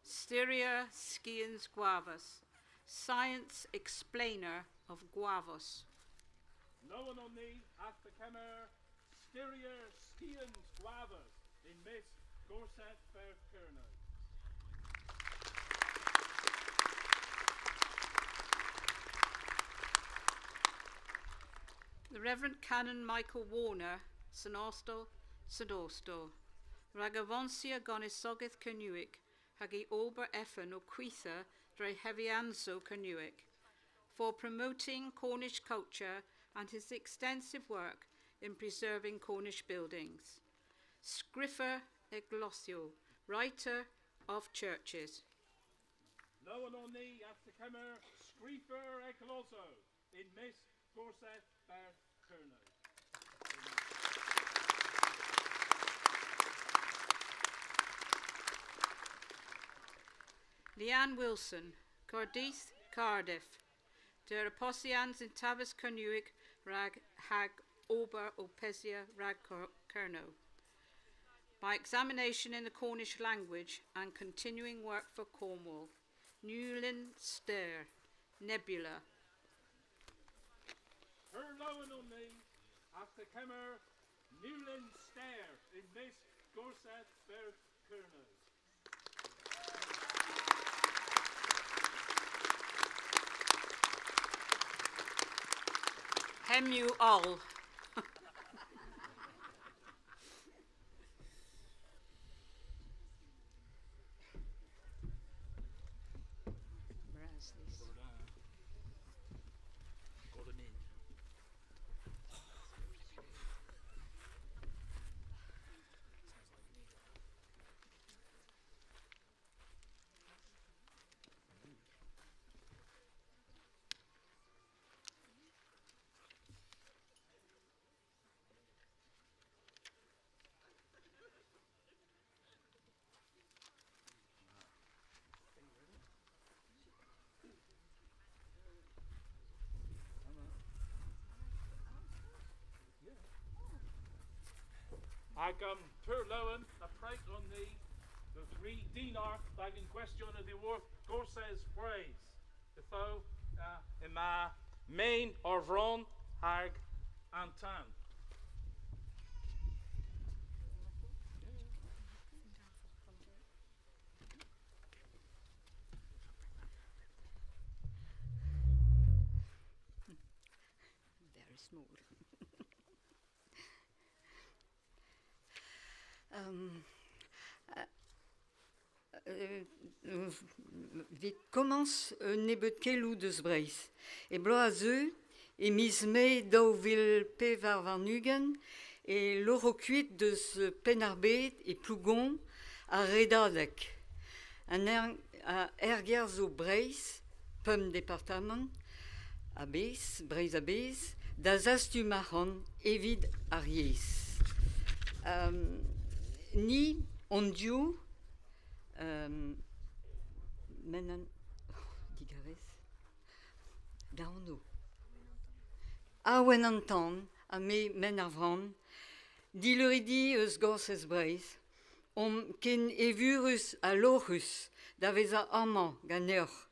Styryer Skians Gwavas, science explainer of Gwavas. Lowen on ni a'th kemer Styryer Skians Gwavas yn mysk Gorsedh Berdh Kernow. The Reverend Canon Michael Warner, St Austell, St Austell, rag avonsya gonisogeth Kernewek hag y ober efan ow kwitha dre hevyansow Kernewek, for promoting Cornish culture and his extensive work in preserving Cornish buildings. Skrifer eglosyow, writer of churches. Lowen on ni a'th kemer Skrifer eglosyow yn mysk Gorsedh Berdh Kernow. Leanne Wilson, Kardydh, Cardiff. Der apposyans yn taves Kernewek rag hag ober ow pesya rag Ker-, Kernow, by examination in the Cornish language and continuing work for Cornwall. Newlyn Stare, Nebula. Pur lowen on ni a'th kemer Newlyn Stare yn mysk Gorsedh Berdh Kernow. Hemm yw oll. Hag, um, pur lowen, ha prag on ni dhe ri dynnargh rag an gwestyon a-dhyworth Gorses Breys. Ytho, uh, yma Men ar Vron hag An Tan. Very small. Um, uh, uh, evit komañs, un nebeud keloù deus Breizh. E bloaz a zeu, e miz Mae daou vil pevar warn-ugent, e loc'ho kuit deus Penn-ar-Bed e Plougon ar Redadeg, an er-, a, er-gerdh zo Breizh, pemp departamant a-bezh, Breizh a-bezh, da zastum arc'hant evit ar yezh. Ehm, ni on div, ehm, men an, oh, digarez, da anv. Awen an Tan, ha me Men ar Vran, dileuridi eus Gorses Breizh, omp ken eürus ha lorc'hus da vezañ amañ ganeoc'h,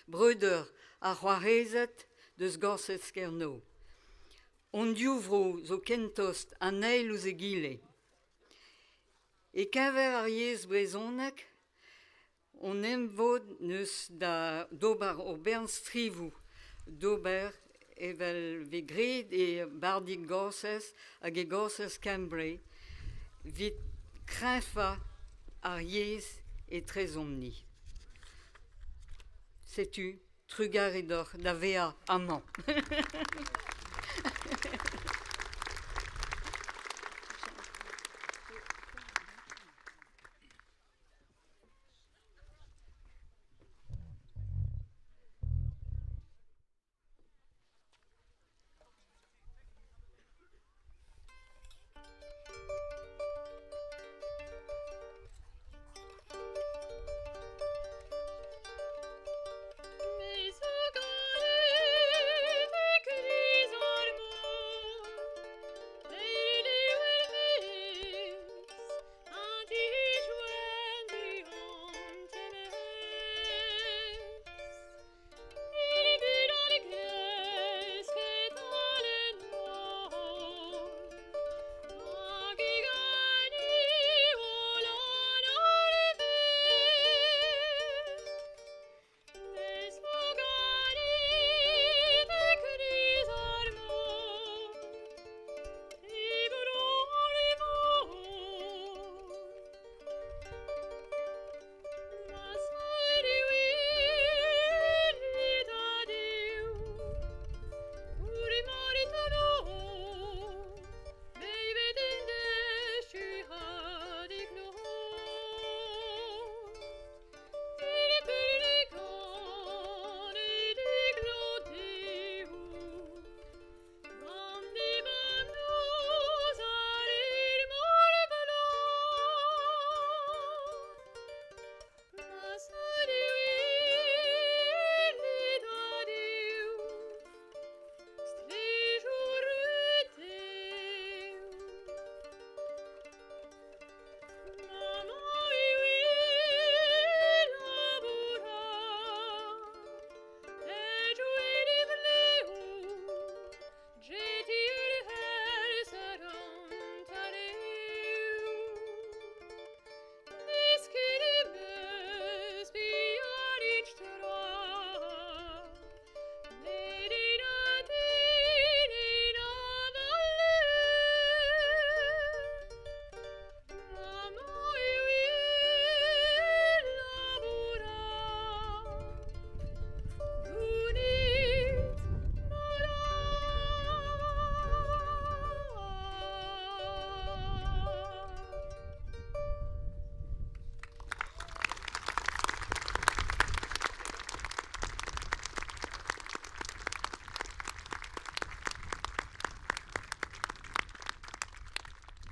breudeur ha c'hoarezed deus Gorses Kernow. Hon div vro zo kentost an eil ouzh egile. E-keñver ar yezh brezhonek, hon emvod 'neus da, d'ober ur bern strivoù, d'ober evel 'vez graet e bardig Gorsez hag e Gorsez Kembre evit kreñvañ ar yezh etrezomp-ni. Setu, trugarez deoc'h da vezañ amañ.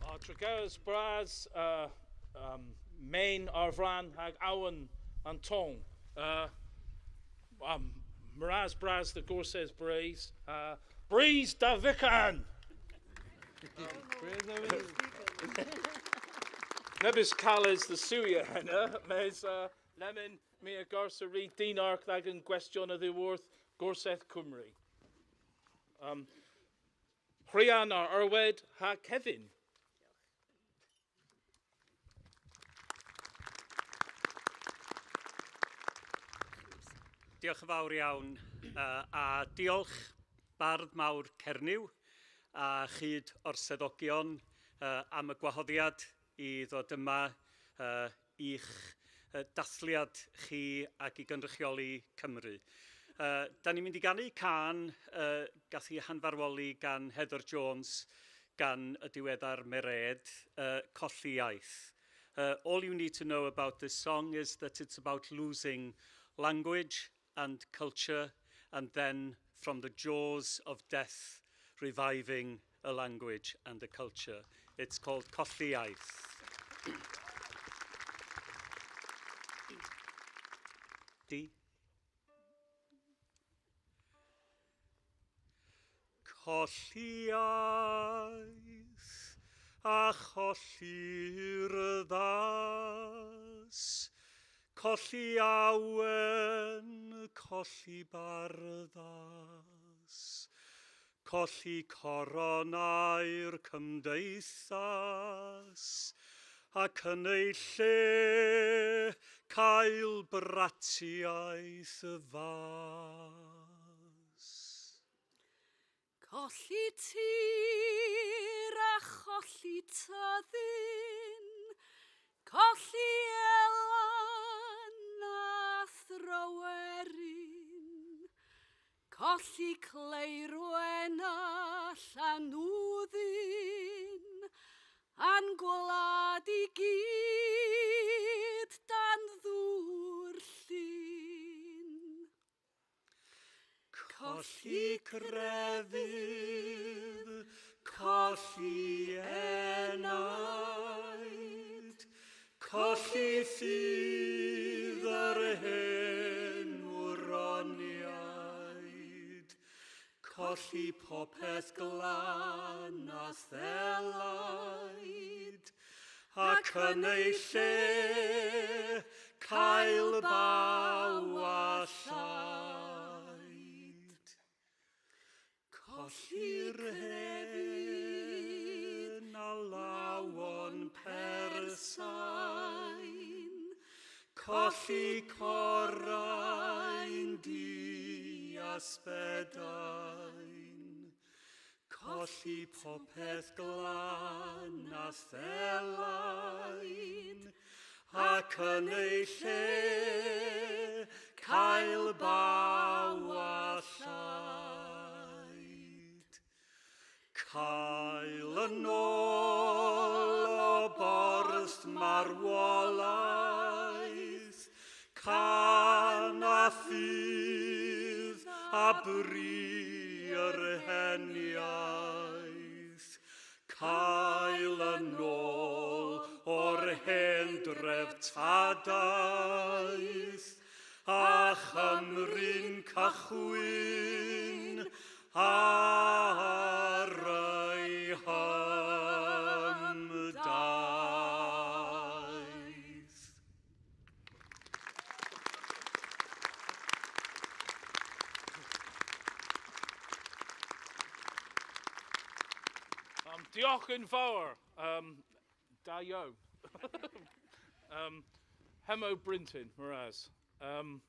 Ah, trugarez bras, uh, um, Men ar Vran hag Awen an Tan. Uh, um, meur ras bras dhe Gorsez Breizh. Uh, Breizh da vykan! Nebes kales dhe sywya henna, mes, uh, lemmyn my a garsa ri dynnargh dh'agan gwestyon a-dhyworth Gorsedh Cymru. Um, Rhiannon, Arwed ha Kevin. Diolch yn fawr iawn, yy, a diolch Bardd Mawr Cernyw a chyd orseddogion, yy, am y gwahoddiad i ddod yma, yy, i'ch, yy, dathliad chi ac i gynrychioli Cymru. Yy, da ni'n mynd i ganu cân, yy, gath ei hanfarwoli gan Heather Jones gan y diweddar Mered, yy, Colli Iaith. Uh, all you need to know about this song is that it's about losing language and culture, and then from the jaws of death, reviving a language and a culture. It's called Colli Iaith. D. Colli iaith a cholli'r ddas, colli awen, colli barddas, colli coronau'r cymdeithas, ac yn ei lle cael bratiaith fas. Colli tir a cholli tyddyn, colli elan a thryweryn, colli cleirwen a llanwddyn, a'n gwlad i gyd dan ddŵr llyn. Colli crefydd, colli enaid, colli ffydd yr hen wroniaid, colli popeth glan a thelaid, ac yn ei lle cael baw a llaid. Colli'r hen alawon persain, colli corau'n du a sbedain, colli popeth glan a thelain, ac yn ei lle cael baw a llaid. Cael yn ôl o borth marwolaeth, can a ffydd a bri yr hen iaith. Cael yn ôl o'r hen dreftadaeth, a Chymru'n cychwyn ar ei hymdaith. Um, diolch yn fawr. Um, da iawn. Um, hemma bryntin, meur ras. Um,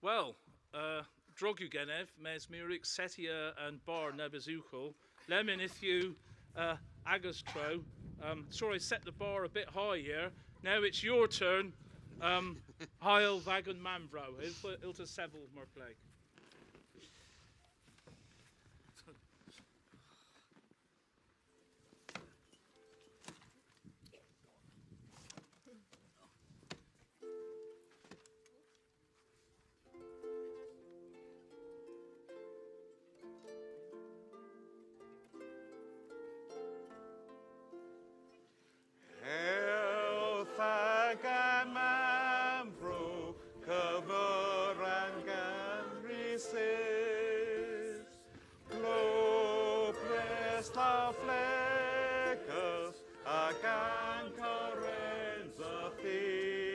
Wel, uh, drog yw genev, mes my a wrug settya an barr nebes ughel. Lemmyn yth yw, uh, agas tro. Um, sorry, set the bar a bit high here. Now it's your turn. Um, Heyl dh'agan mammvro. Yllta, yllta sevel, mar pleg. Ewgh hag an mammvro, kever an Gymru syth. Flekus hag ankoreus a-vis.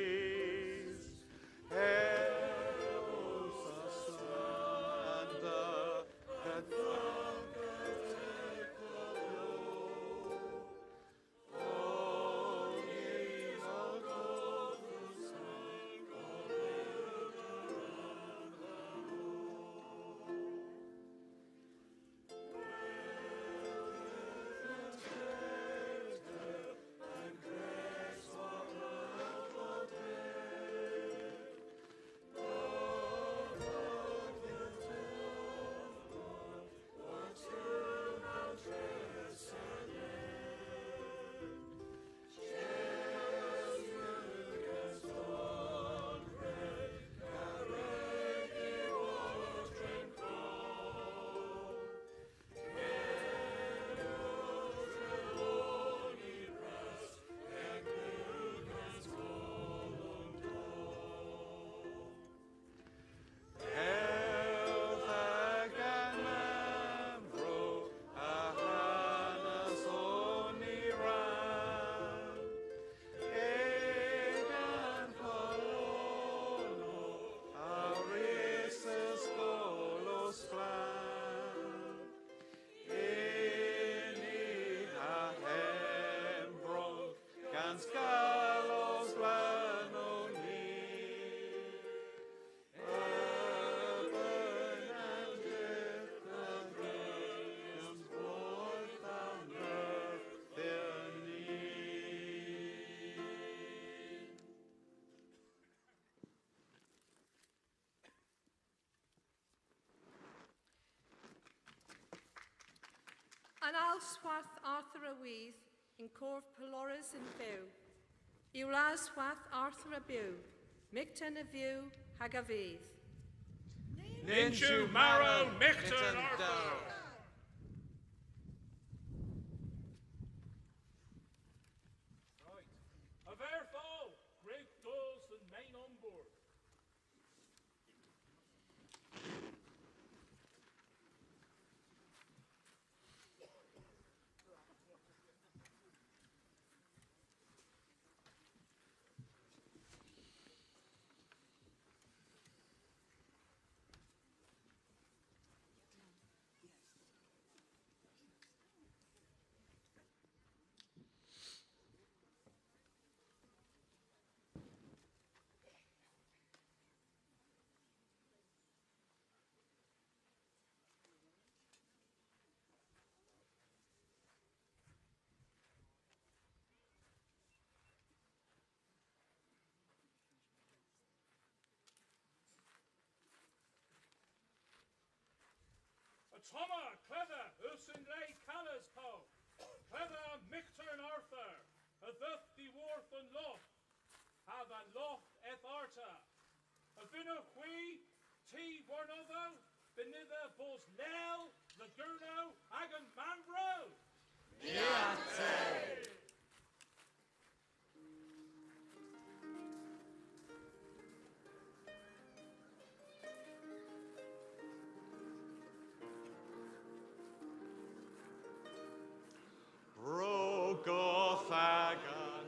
Hag an membrow a hanas own y rann, hag an kolonnow a risys gollow splann. Huni ha hembronk gans gallow splann on ni. Erbynn an jydh a dhreus gans bloodh ha nerth dhyn ni. An alhwedh Arthur a wydh, yn korf pellores yn few. Yw alhwedh Arthur a bew, Myghtern a vew hag a vydh. Nyns yw marow Myghtern Arthur! Right. A-verdh oll, gwrewgh dos dhe'n men ombordh. Ottomma, kleudha, usi yn le kales po. Kleudha, Myghtern Arthur, a dheuth dhiworth an loth, ha dhe'n loth eth arta. A vynnowgh hwi ty warnodho, beneitha bos lel dhe Gernow agan mammrow? Ni a te! Rogoth agan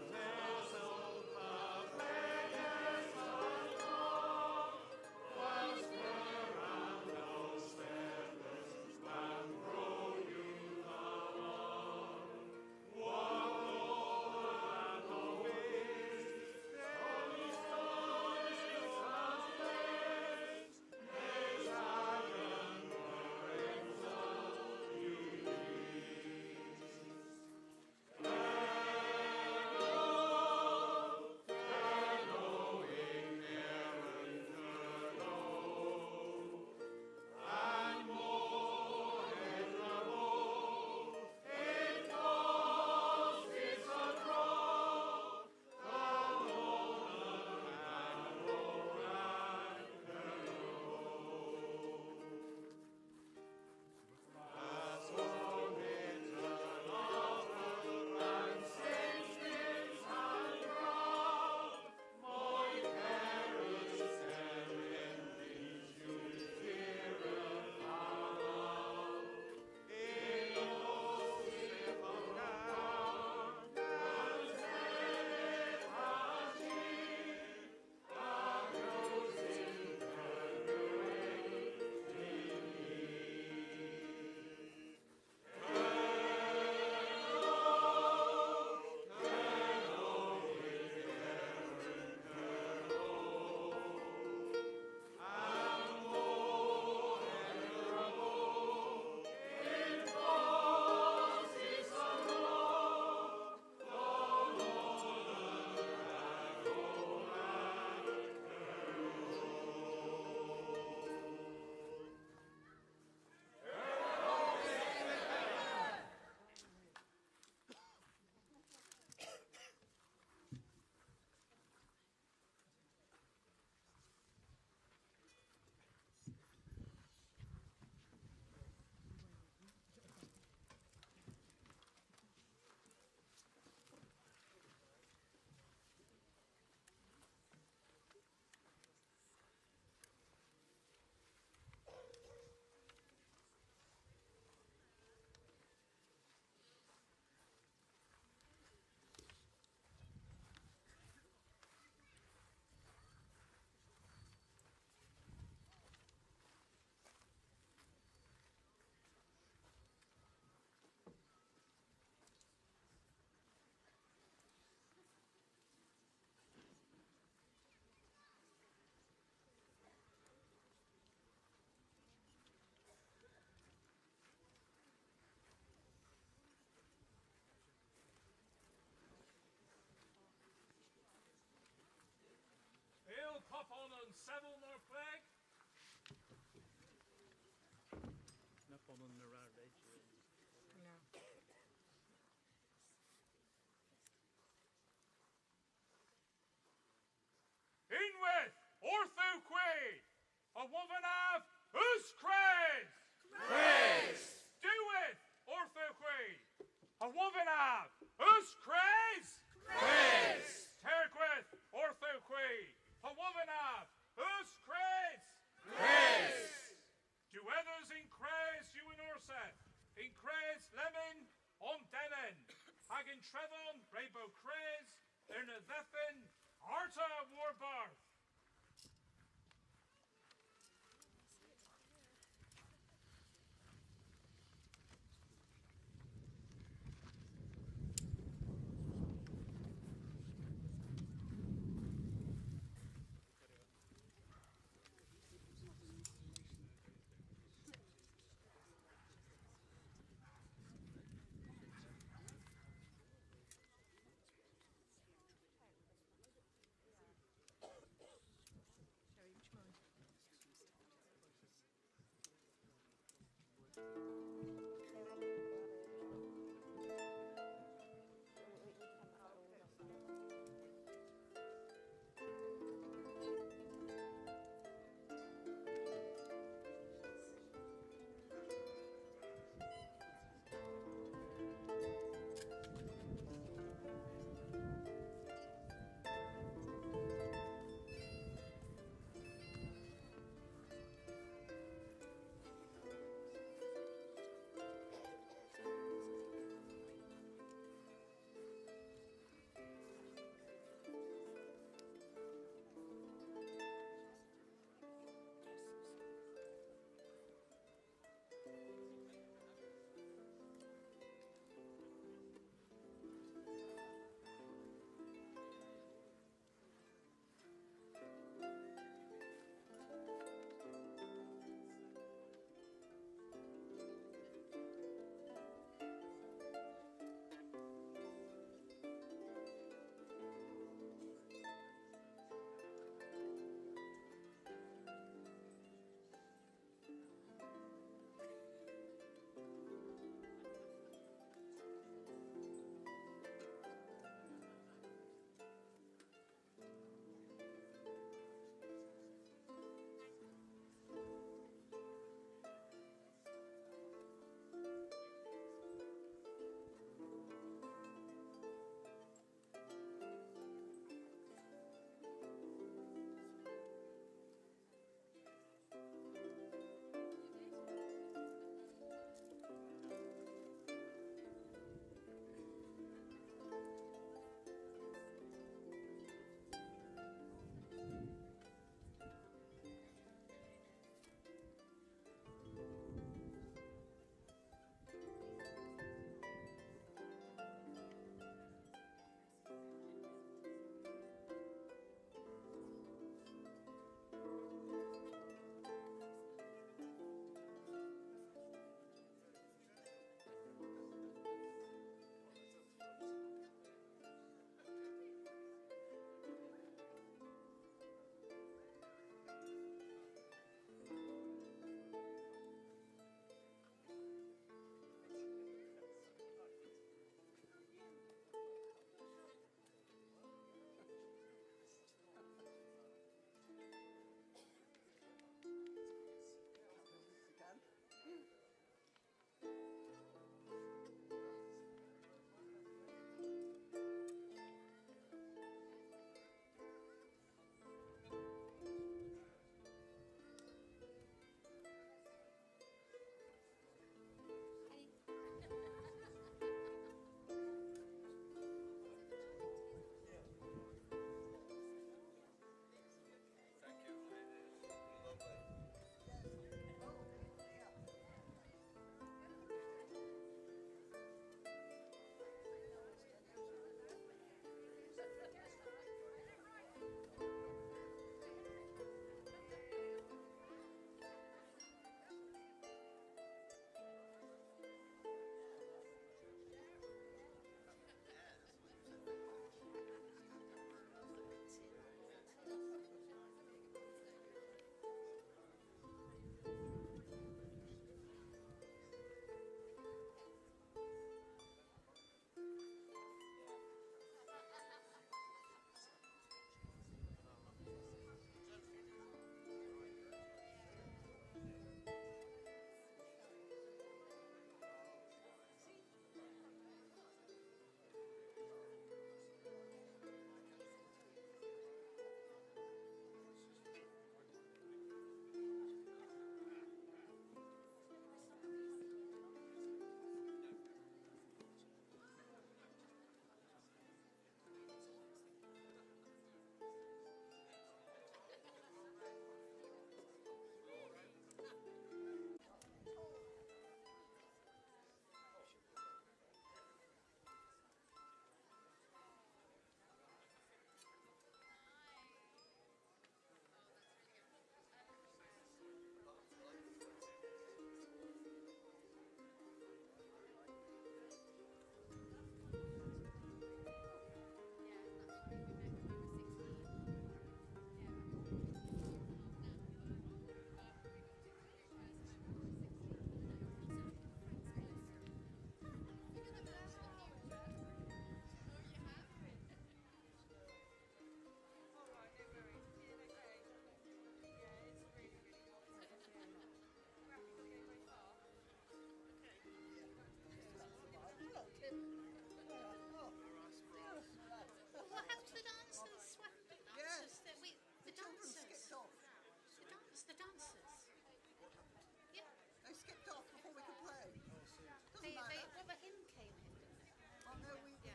Sevel mar pleg. Na ponon na wra redya. Na. Unnweyth, orthowgh hwi! A wovynnav, eus kres? Kres! Diwweyth, orthowgh hwi! A wovynnav, eus kres? Kres! Teyrgweyth, orthowgh hwi! A wovynnav, eus kres? Kres! Diwedhys yn kres yw an Orsedh, yn kres lemmyn omdennyn, hag yntredh re bo kres erna dheffyn arta warbarth.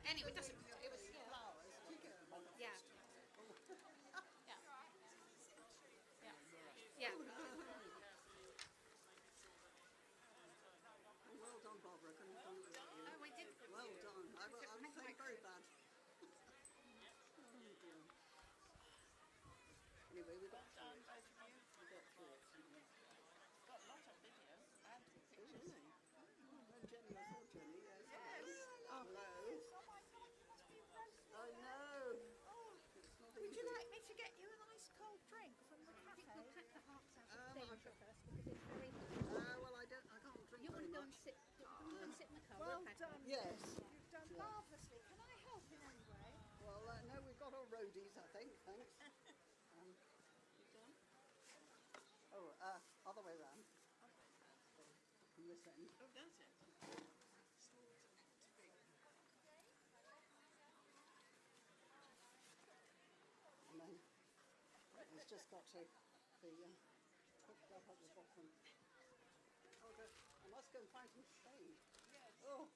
Anyway, it doesn't matter. It was, yeah. Flowers. She gave them on the Yeah. Yeah. Yeah. Well done, Barbara. Couldn't have done it without you. Oh, we did. Well done. I, I was saying very bad. Oh, dear. Anyway, we got through it. Well done, both of you. We got through it, didn't we? Got a lot of video and pictures. Oh, really? Oh, and Jenny, I saw Jenny. Yes. Yes. Hello. Yes. Oh my God, you must be roasting. I know. Oh. It's not easy. Would you like me to get you an ice cold drink from the cafe? I think we'll take the harps out of danger first because it's very hot. Um, I Uh, well, I don't, I can't drink very much. You wanna go and sit, you wanna go and sit in the car? We'll pack it. Well done. Yes. You've done marvellously. Can I help in any way? Well, uh, no, we've got our roadies, I think. Thanks. Um, oh, uh, other way round. From this end. Oh, does it? And then it's just got to be, uh, hooked up at the bottom. Oh, good. I must go and find some shade. Yes. Oh,